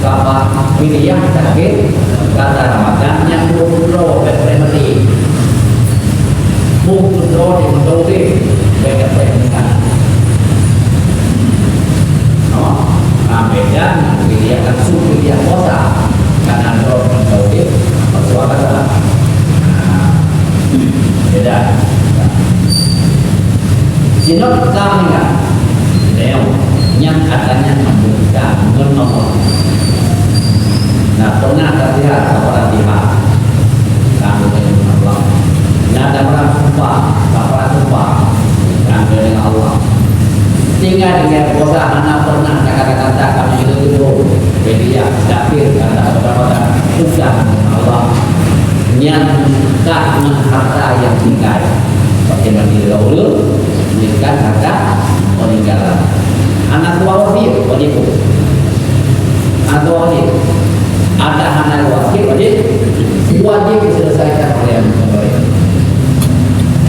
Kafarat fidyah sakét kada Ramadan nyang dua puluh droe, peuet peuet mati. Dua puluh droe di meuteudeh, peuet peuet mati. Oh, ah, beda ngon fidyah langsung, fidyah puasa. Karena droe ngon tauhid, puasa kata. Ah, beda. Sinot ka meuninggai. Nyoe, nyan katanya membuka ngon Allah. Nah, pernah terlihat kepada pihak. Kami dengan Allah. Nah, ada orang sumpah, tak pernah sumpah. Kami dengan Allah. Tinggal dengan kuasa hana pernah kata-kata kami itu dulu. Jadi ya, kafir kata kata-kata sudah Allah. Nyan kah ngon harta nyang tinggai. Pakai mandi dahulu, nyan kah harta peninggalan. Anak tua wasiat, wajib. Anak tua wasiat. Ada anak wasiat, wajib. Wajib diselesaikan oleh anak tua.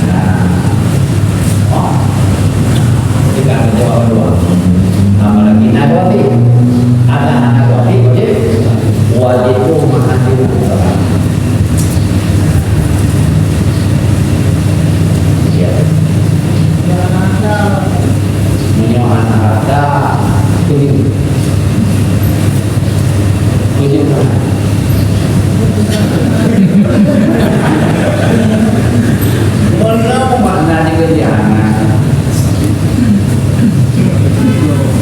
Nah. Oh. Jadi, kan, jawab dua. Apalagi anak wasiat. Ada anak wasiat, wajib. Wajib tu mahal juga. Ya. Meunyoe hana harta, tuju. Tuju. Meunyoe makna dikeue hana.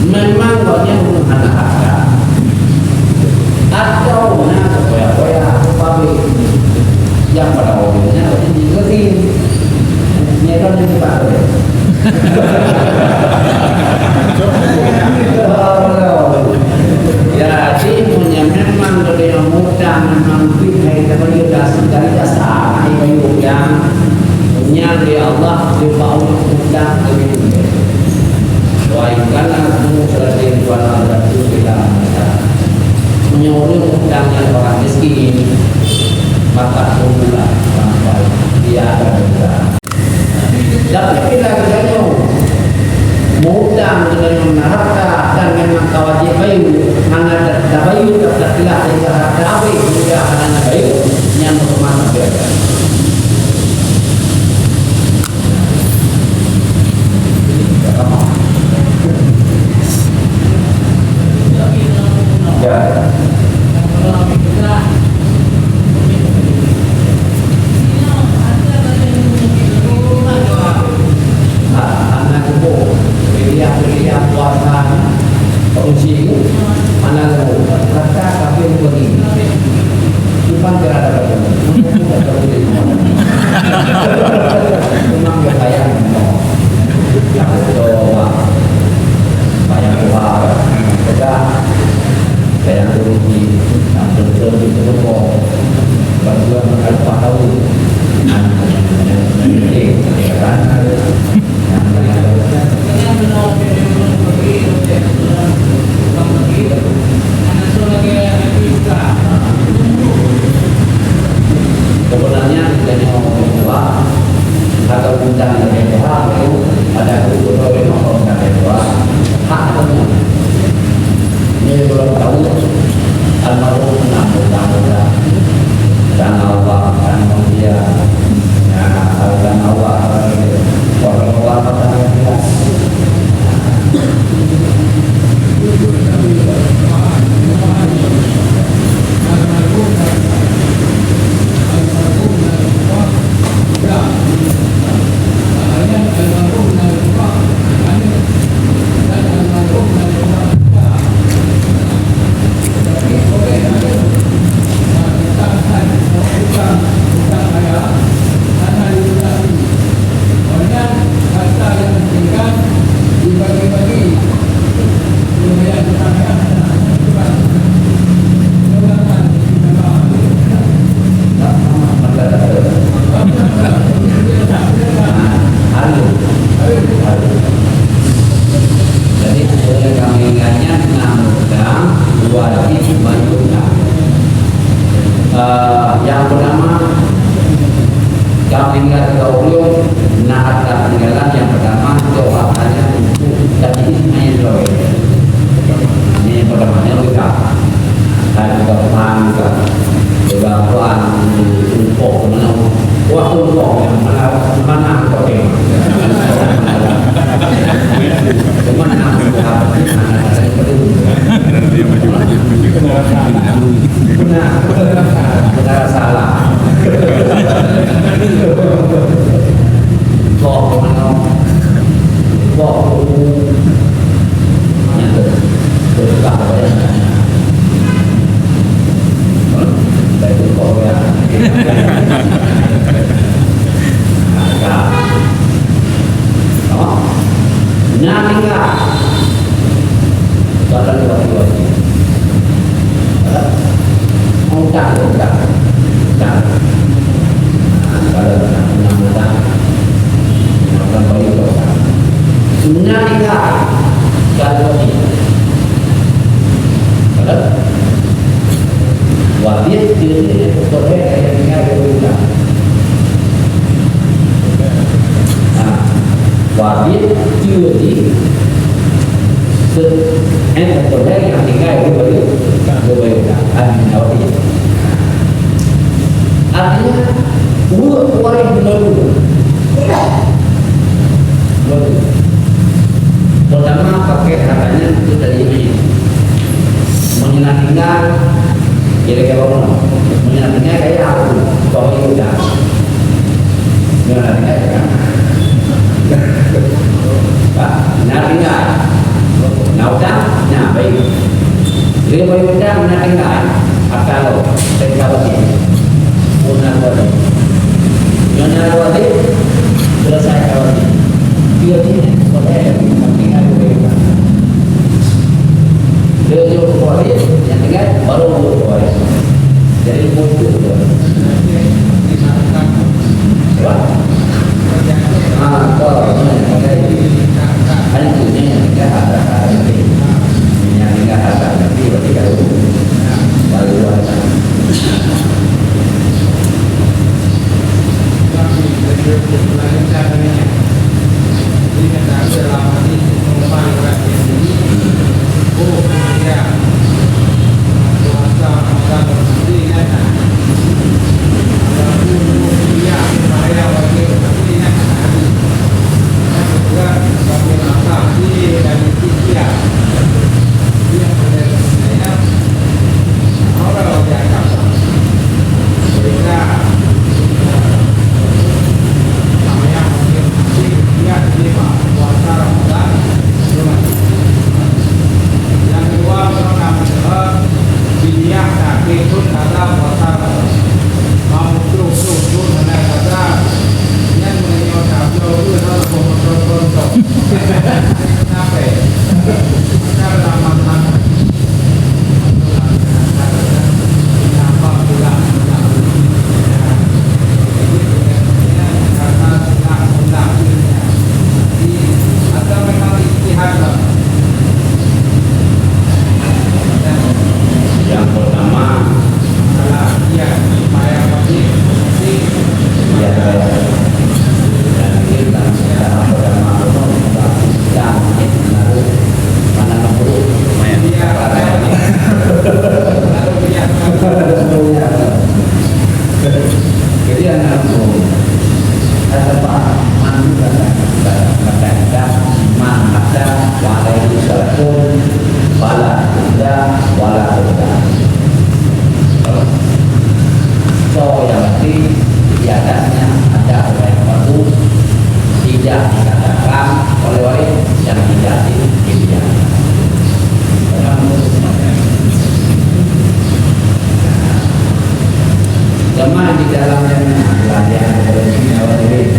Memang gobnyan ureueng hana harta. Atau na koya-koya pabrik. Nyang pada umumnya gobnyan jikeuti. Nyan kan nyang dipakai. Jadi, meunyoe memang gobnyan mutang, memang duit hai tabayeue dari dasar, hai bayeue utang, nyan lé Allah geubeuet utang keu Wa in kana zu 'usratin fa nadhiratun ila maisarah. Meunyoe ureueng utang nyan orang miskin, maka tunggulah sampai dia akan berusaha. Tapi bila geutanyoe meu-utang, geutanyoe na harta dan memang ka wajéb bayeue, hana tabayeue, tapeugah lé harta habéh, hingga hana bayeue, nyan meukeumah sampai. Fungsi itu, mana lewat. Kata kafir begini. Cuma kira ada bagaimana. Memang dia sayang. Yang betul, Pak. Sayang Tuhan. Pegang. Sayang Tuhan. Yang betul itu betul. Berdua mengkalpah tahu. Yang penting, ya kan? Yang penting. Beutara salah. Boh meunoe. Boh u. Nyan teuh. Teuh bah bayang. Baik tu boh ya. Nah, ka. Oh. Nyan tinggai. Badan wati-wati. Utang, utang. Utang. Nah, kalau nak punya utang, makan bayi ke utang. Nyan tinggai. Kalau ni. Kalau wajib, dia ni, pokok dia, dia tinggal, dia utang. Nah, wajib, dia ni, se-, eh, pokok dia yang tinggal, dia bayi, dia bayi utang. Ah, ini wajib. Artinya, ureueng waréh meunurot. Meunurot. Pertama, pakai hartanya itu dari ini. Meunyoe na tinggai, jadi kayak bangunan. Meunyoe na tinggai, kayak aku. Kau ini udah. Meunyoe na tinggai, kayak aku. Pak, na tinggai. Na utang, na baik. Lé bayi udang na tinggai, atra lom, teuka wajéb. Pun na wajéb. Nyoe na wajéb, selesai ka wajéb. Dia ni, boleh, tinggal dua bayi udang. Dia jauh ke wajéb, yang tinggal, baru dua wajéb. Jadi, butuh tu. Apa? Ah, tu, tu yang pakai. Kan itu yang tinggal harta, harta nanti. Yang tinggal harta nanti, berarti kalau baru harta. Nyang keudua, meunyoe ka meuteumé, biniah sakét thon kada puasa. Mau troh-troh thon hana kada, nyan meunyoe tabloe kheueh hana boh kontrol-kontrol. Kenapa? Maka lam mazhab Yang pertama, ya, jadi anak kata Pak Mandu kata, kata, kata, kata, Imam kata, Waalaikumsalam, wala tunda, wala tunda. So, yang penting di atasnya ada orang yang bagus, tidak dikatakan oleh waris yang tidak dibiarkan. Jamaah di dalamnya, latihan berhenti awal diri.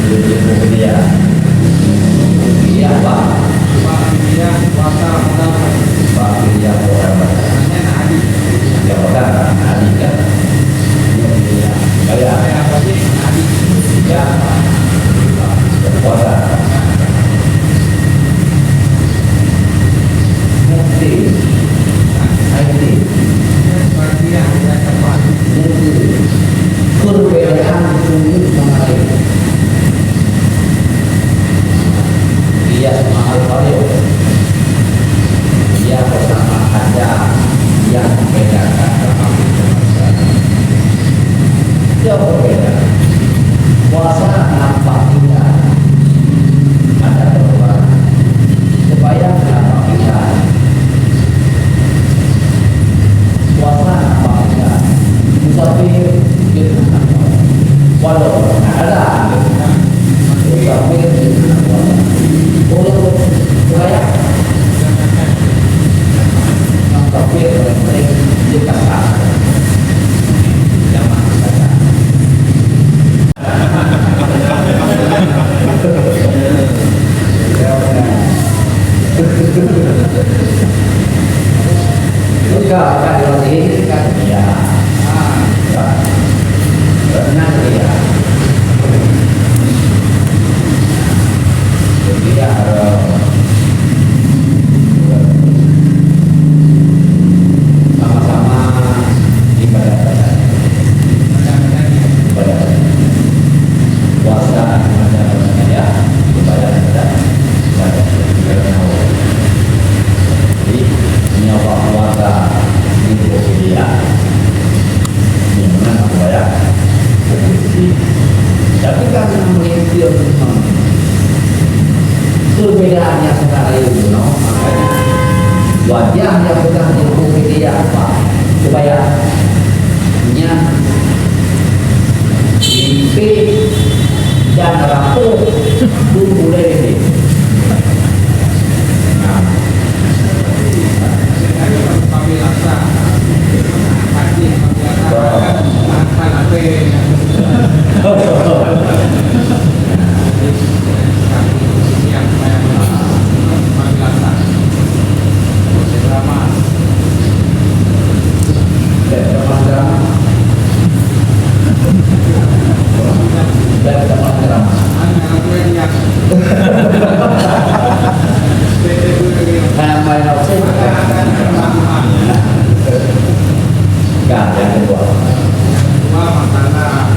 Jadi, dia. Dia apa? Dia apa? Dia apa? Dia apa? Dia apa? Kayak, kayak apa sih? Tadi. Ya. Kekuatan. Mungkin. Nah, ini. Mungkin. Perbedaan bumi sama lain. Dia mahal balik. Dia bersama ada yang membedakan sama. Jauh berbeda. Puasa nampak indah. Ada perubahan. Sembahyang nampak indah. Sama-sama ibadah, ibadah. Puasa ibadah, ya, ibadah, ibadah. Jadi, nyoe puasa, ini dia. Nyoe meunan aku bayar. Tapi kan meuntreun memang perbedaannya sekarang itu, no? Wajah yang pegang ilmu media apa? Supaya nyan mimpi dan rapuh tu mulai ini. Nah. Ka, nyang keudua. Dua masalah.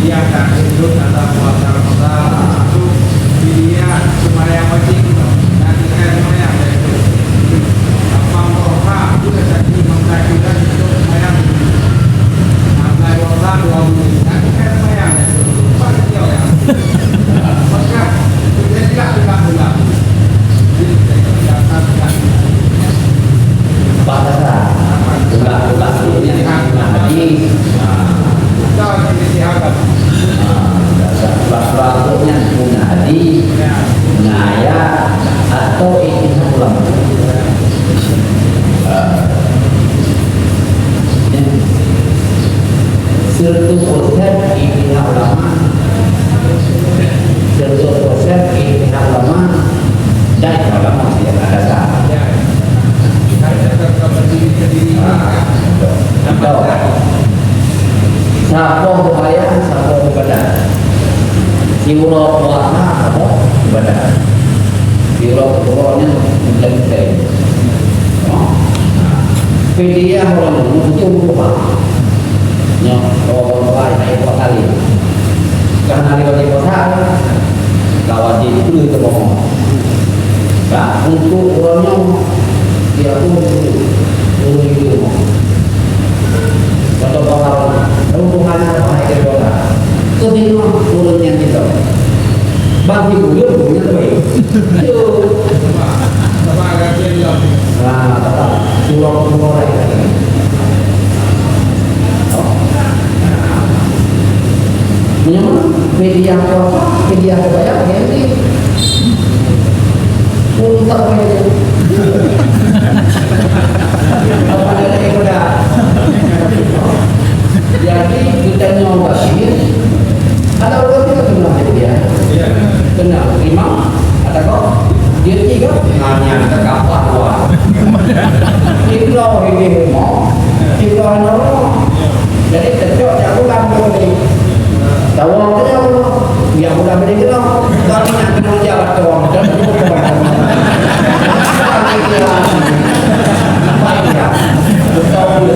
Dia tak ikut dalam puasa Ramadan. Satu, dia sembahyang wajib. Dan dia sembahyang wajib. Apa merasa pun jadi mengkaji dan ikut sembahyang. Sampai puasa dua bulan. Dan dia sembahyang wajib. Empat dia orang. Maka, dia tidak pegang-pegang. Bak dasar. Ulak-ulak tu nyan guna hadis. Ha. Ha, dasar ulak-ulak tu nyan guna hadis. Ngaya atau ijtihad ulama. Ha. Seratus persen ijtihad ulama. Seratus persen ijtihad ulama. Dan ulama tidak ada sah. Betul. Sapo sembahyang, sapo ibadah. Siuroe puasa, sapo ibadah. Siuroe puasa nyan penting. Fidyah ureueng nyoe untuk berubah. Nyoe, oh, orang lain naik dua kali. Kan hari wajib puasa, ka wajib peue teuh bohong. Ka untuk ureueng nyoe, dia pun ureueng itu bohong. Contoh bohong, untuk mana apa yang dia bohong? Keutimang ureueng nyang kita. Bang di mulut punya tu. Yo. Nah, surah-surah lain. Meunyoe media kuasa, media kebaya, ganti. Pun tak payah. Apa ada yang muda? Jadi, kita nyoba sih. Ada orang tu kenal dia. Kenal imam, ada kau. Dia tiga, nanya ke kapal luar. Tiga ini rumah, tiga ini rumah. Jadi, terjawab jago kan ni. Tahu apa dia? Yang udah beri kenal. Kami yang kenal jalan ke orang. Dan itu bukan. Betul.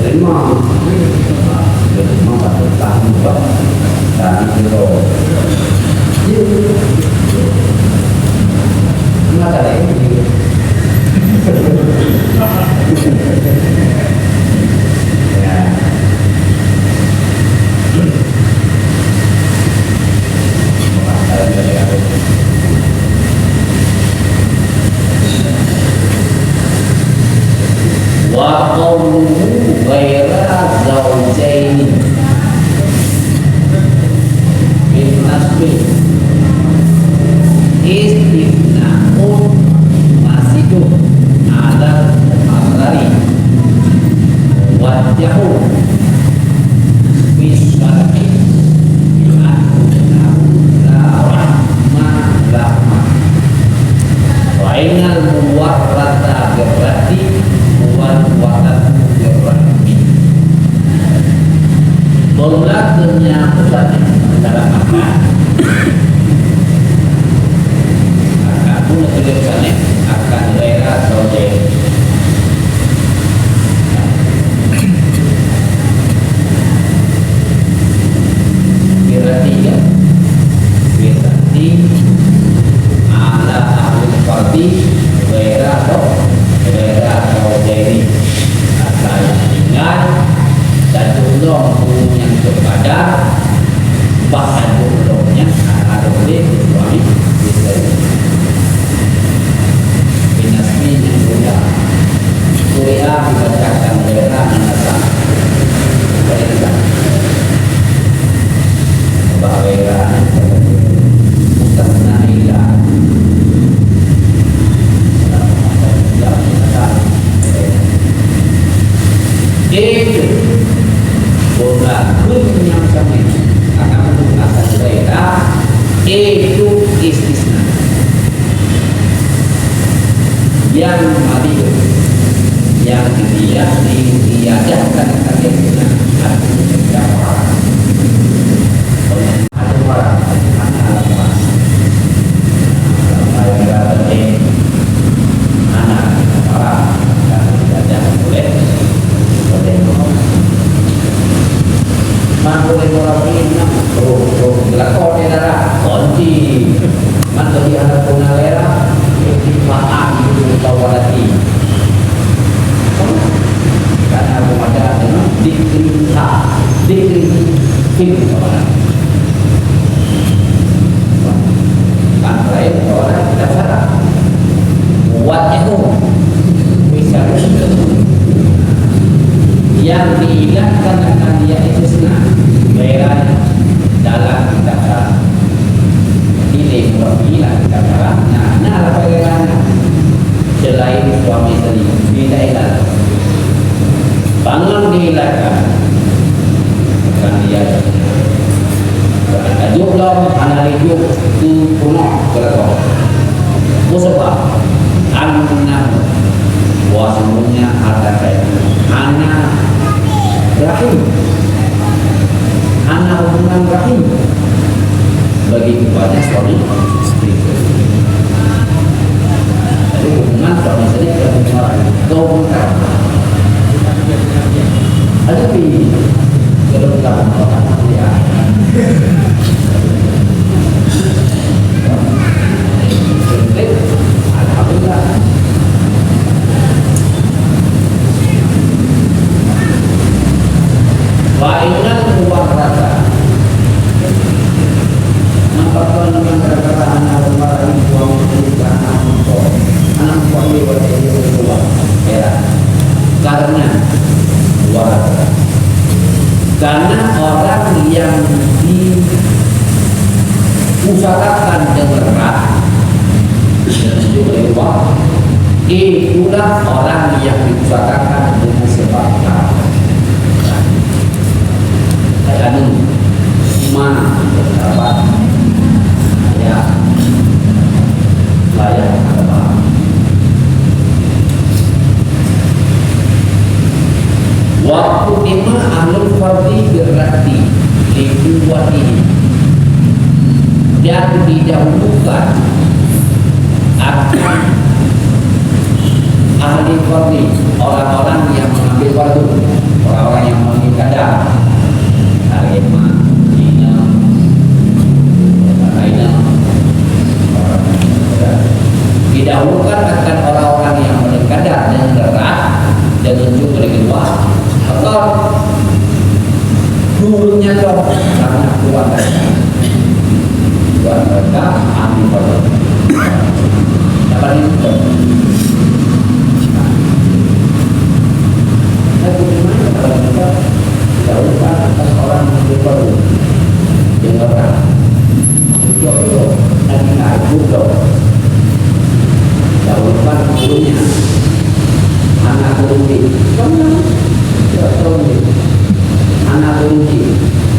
Terima. Terima kasih. Tadi itu. Mata lain. Ya. Wa qawluhu ghaira zawjaini bin nasbi istisnaun mazidun alal muharrari. Wajjahu bis syar'i bi annahu la rahma lahuma. Wa innal muwarrata birraddi wal muwarratu birrahmi. Beureulat donya beureulat dalam makan. Maka pun tulis sana akan rela saudara. Berarti ya, berarti ala ahli fardhi ghaira atau ghaira atau ghairi. Asal tinggal satu lom guru yang kepada bah satu lom yang ada oleh suami isteri. Binasmi yang mulia. Kuliah dibacakan daerah yang datang. Bayangkan. Bahwa daerah bukan menang ilah. Itu. Bukan pun yang kami akan menggunakan daerah. Itu istisna. Yang mati yang dia diiadahkan akan dia guna atau tidak. Atau orang anak anak anak anak anak anak Mangko lé murabbi nyan, roh, roh, geulakon di darat, konci. Mangko di anak pun lera, di paham itu kawan hati. Karena pemadam dengan dikriha, dikriha, dikriha. Bangsa itu orang kita salah. Buat itu. Bisa yang diilahkan akan dia istisna. Gairahnya dalam kita salah. Jadi, dia buat hilang kita salah. Nah, nah, apa gairahnya? Selain suami sendiri, tidak enak. Bangun diilahkan. Bukan dia. Tajuk lom, hana lijok, tu punok, kata. Apa sebab? Anna, bahwasanya ada kaitan. Hana rahim. Hana hubungan rahim. Begitu banyak suami istri. Jadi hubungan suami istri dan hubungan rahim. Kau bukan. Ada di dalam kamu orang dia. Alhamdulillah. Wa innal muwarrata. Maka kalau memang gara-gara anak orang itu, anak orang, anak orang itu, ya. Karena warrata. Karena orang yang diusahakan dengan rat, dan juga lewat, itulah orang yang diusahakan dengan sebab rat. Anu, ma, dapat, ya, layak, dapat. Waktu lima ahlul fardhi berarti dibuat ini dan didahulukan akan ahli fardhi, orang-orang yang mengambil fardu. Dahulukan akan orang-orang yang paling kada dengan derat, dengan juk dari luar, atau turunnya dong karena Tuhan mereka, Tuhan mereka, amin. Dapat itu. Nah, bagaimana kalau kita dahulukan akan orang yang baru, dengan derat? Betul-betul, dan ingat, betul. Jauh depan gurunya. Anak guru di. Kamu tahu? Tidak tahu dia. Anak guru di.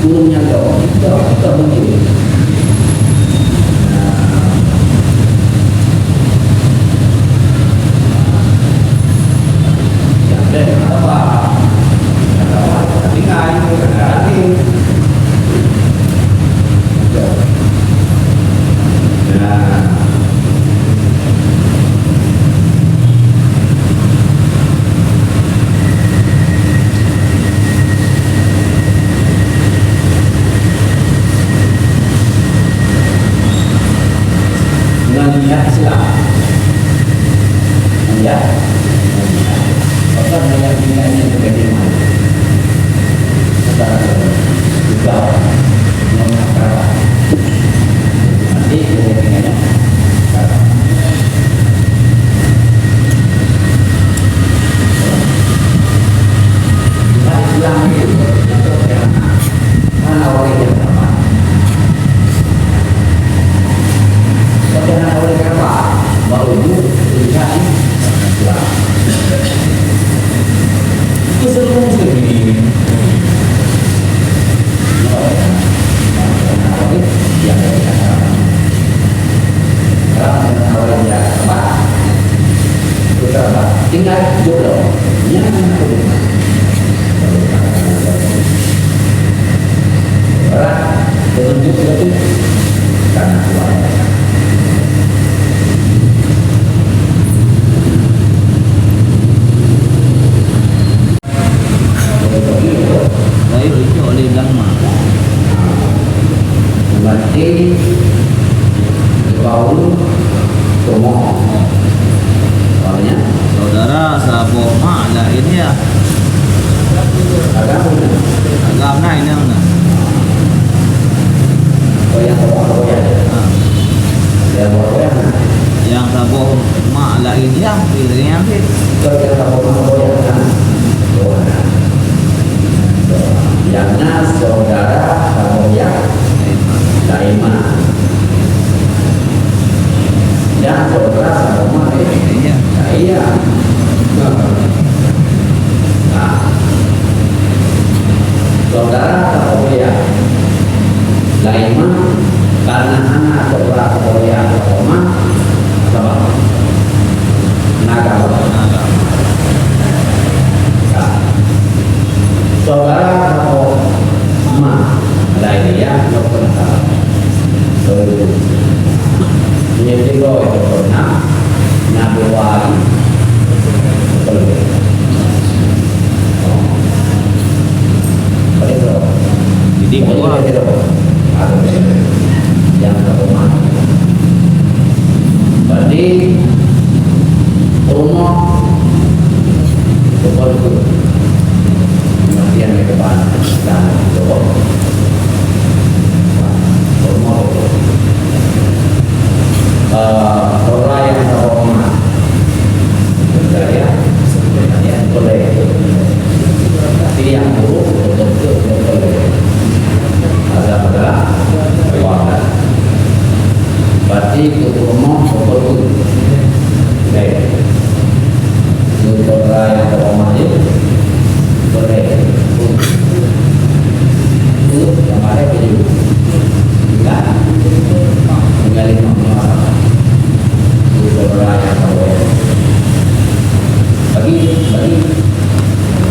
Gurunya jauh. Tidak, tidak mungkin. Nah. Yang lain apa? Yang lain, yang lain. Nah. Ngon niat Islam. Ya. Maka niat-niat nyan jadi mana? Bukan juga. Ngon masyarakat. Nanti boleh dengan Islam itu, itu yang mana orang yang tepat. Tapi hana boleh kapa, baru itu tidak Islam. Itu seluruh muslimin. Tinggal jodoh. Yang mana? Berat, betul, betul. Karena Tuhan. Baik, itu oleh Dangma. Berarti bau tumoh. Soalnya? Saudara, saboh mak laén yah. Agam na. Agam na, inong na. Oh, yang saboh, saboh yah. Ha. Yang saboh, saboh yah. Yang saboh mak laén yah, laén yah. Kalau yang saboh mak, saboh yah. Nyang na saudara saboh yah laén mak. Nyang saudara saboh mak laén yah. Nah, saudara saboh yah laén mak, karena anak saudara saboh yah saboh mak, sabab. Naga. Naga. Nah. Saudara atau ma, laén yah, nyoe peureunah. Jadi, nyoe tiga itu peureunah, na dua lagi. Betul. Jadi, dua. Yang pertama. Berarti, rumah, betul-betul. Kemudian, ke depan, dan, betul. Rumah, betul. Eh, orang yang terhormat. Budaya sebenarnya boleh. Tapi yang buruk betul-betul tidak boleh. Ada-ada keluarga. Berarti itu rumah betul-betul. Baik. Itu budaya terhormat itu boleh. Itu yang ada baju. Enggak. Tinggal lima orang. Bagi, bagi.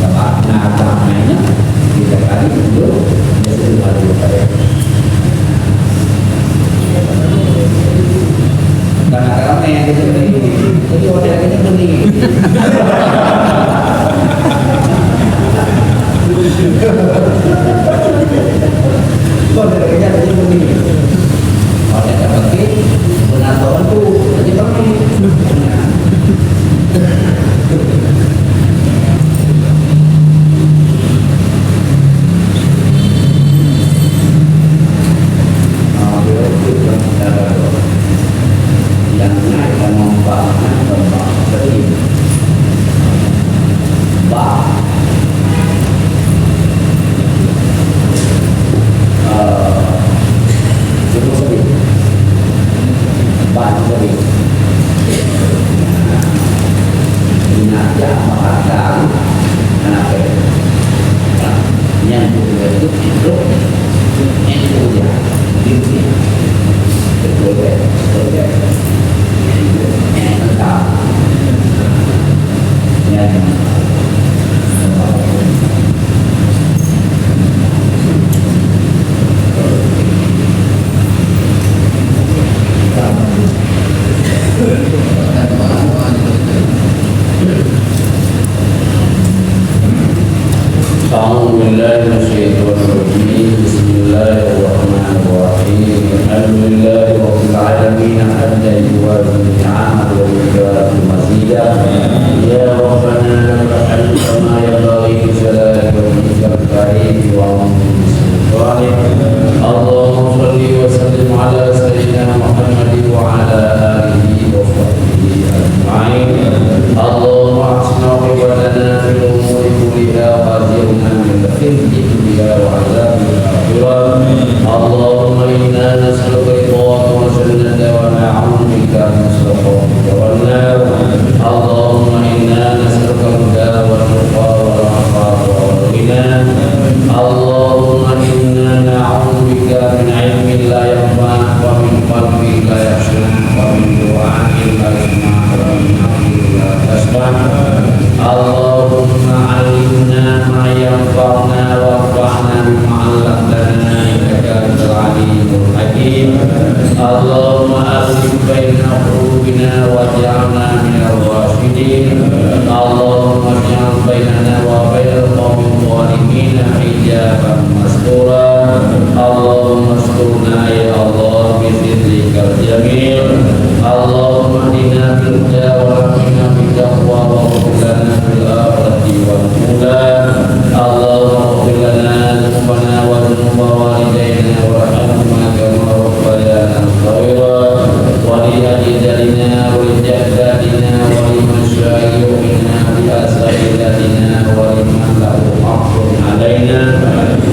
Nah, apa namanya? Kita kali itu, jadi baru pada. Karena ramai yang kita beli. Jadi, orang yang kita beli. Kau dah kerja, jadi beli. Pada kata bangkit, benar kau bantu, jadi bangkit. أعوذ بالله من الشيطان الرجيم. بسم الله الرحمن الرحيم. الحمد لله رب العالمين، حمدا يوافي نعمه ويكافئ مزيده. يا ربنا لك الحمد كما ينبغي لجلال وجهك الكريم وعظيم سلطانك. اللهم صل وسلم على سيدنا محمد وعلى آله وصحبه أجمعين. اللهم أحسن عاقبتنا في الأمور كلها وأجرنا من خزي الدنيا وعذاب الآخرة. اللهم إنا نسألك رضاك والجنة ونعوذ بك من سخطك والنار. اللهم إنا نسألك الهدى والتقى والعفاف والغنى. اللهم إنا نعوذ بك من علم لا ينفع ومن قلب لا يخشع ومن دعاء لا يسمع ومن نفس لا تشبع. اللهم علمنا ما ينفعنا وانفعنا بما علمتنا إنك أنت العليم الحكيم. اللهم ألف بين قلوبنا واجعلنا من الراشدين. اللهم اجعل بيننا وبين القوم الظالمين حجابا مستورا. اللهم استرنا يا الله بسترك الجميل. اللهم اهدنا بالهدى وعافنا بالتقوى واغفر لنا في الآخرة والأولى. اللهم اغفر لنا ذنوبنا وذنوب والدينا وارحمهما كما ربيانا صغيرا. ولأجدادنا ولجداتنا ولمشايخنا ولأساتذتنا ولمن له حق علينا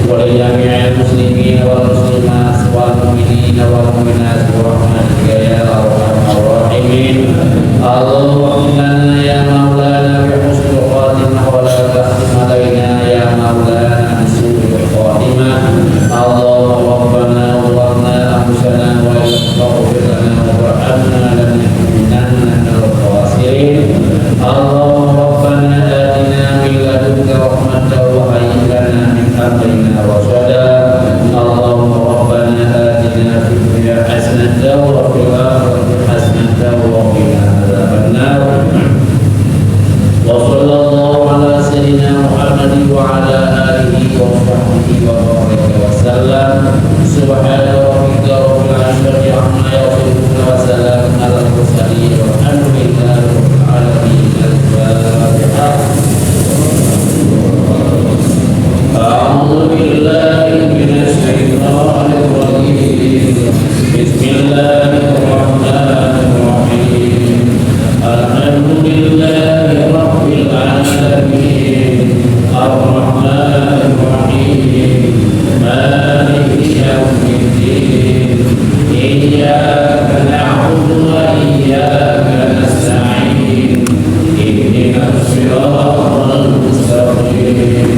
ولجميع المسلمين والمسلمات والمؤمنين والمؤمنات برحمتك يا أرحم الراحمين. اللهم اغفر لنا يا مولانا بحسن الخاتمة ولا تختم علينا يا مولانا بسوء الخاتمة. اللهم ربنا ظلمنا أنفسنا وإن لم تغفر لنا وترحمنا لنكونن من الخاسرين. اللهم ربنا آتنا من لدنك رحمة وهيئ لنا من أمرنا رشدا. اللهم ربنا آتنا في الدنيا حسنة وفي الآخرة حسنة وقنا عذاب النار. وصلى الله على سيدنا محمد وعلى آله وصحبه وبارك وسلم. سبحان ربك رب العزة عما يصفون وسلام على المرسلين والحمد لله رب العالمين. الفاتحة. أعوذ بالله من الشيطان الرجيم. بسم الله الرحمن الرحيم. الحمد لله رب العالمين. الرحمن الرحيم. مالك يوم الدين. إياك نعبد وإياك نستعين. اهدنا الصراط المستقيم.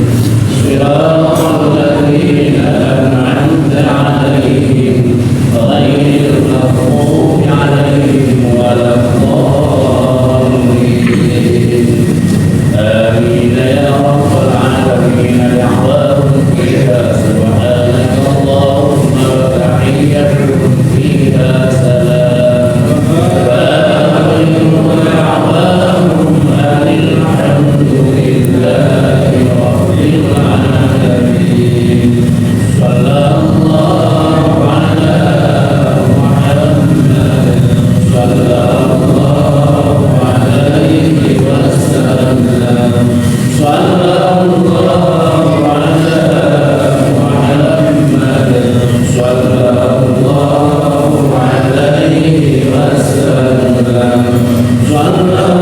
صراط الذين أنعمت عليهم غير المغضوب عليهم ولا الضالين. آمين يا رب العالمين. دعواهم فيها سبحانك اللهم وتحيتهم فيها سلام. وآخر دعواهم أن الحمد لله رب العالمين. صلى الله على محمد، صلى الله عليه وسلم. صلى الله على محمد، صلى الله عليه وسلم. صلى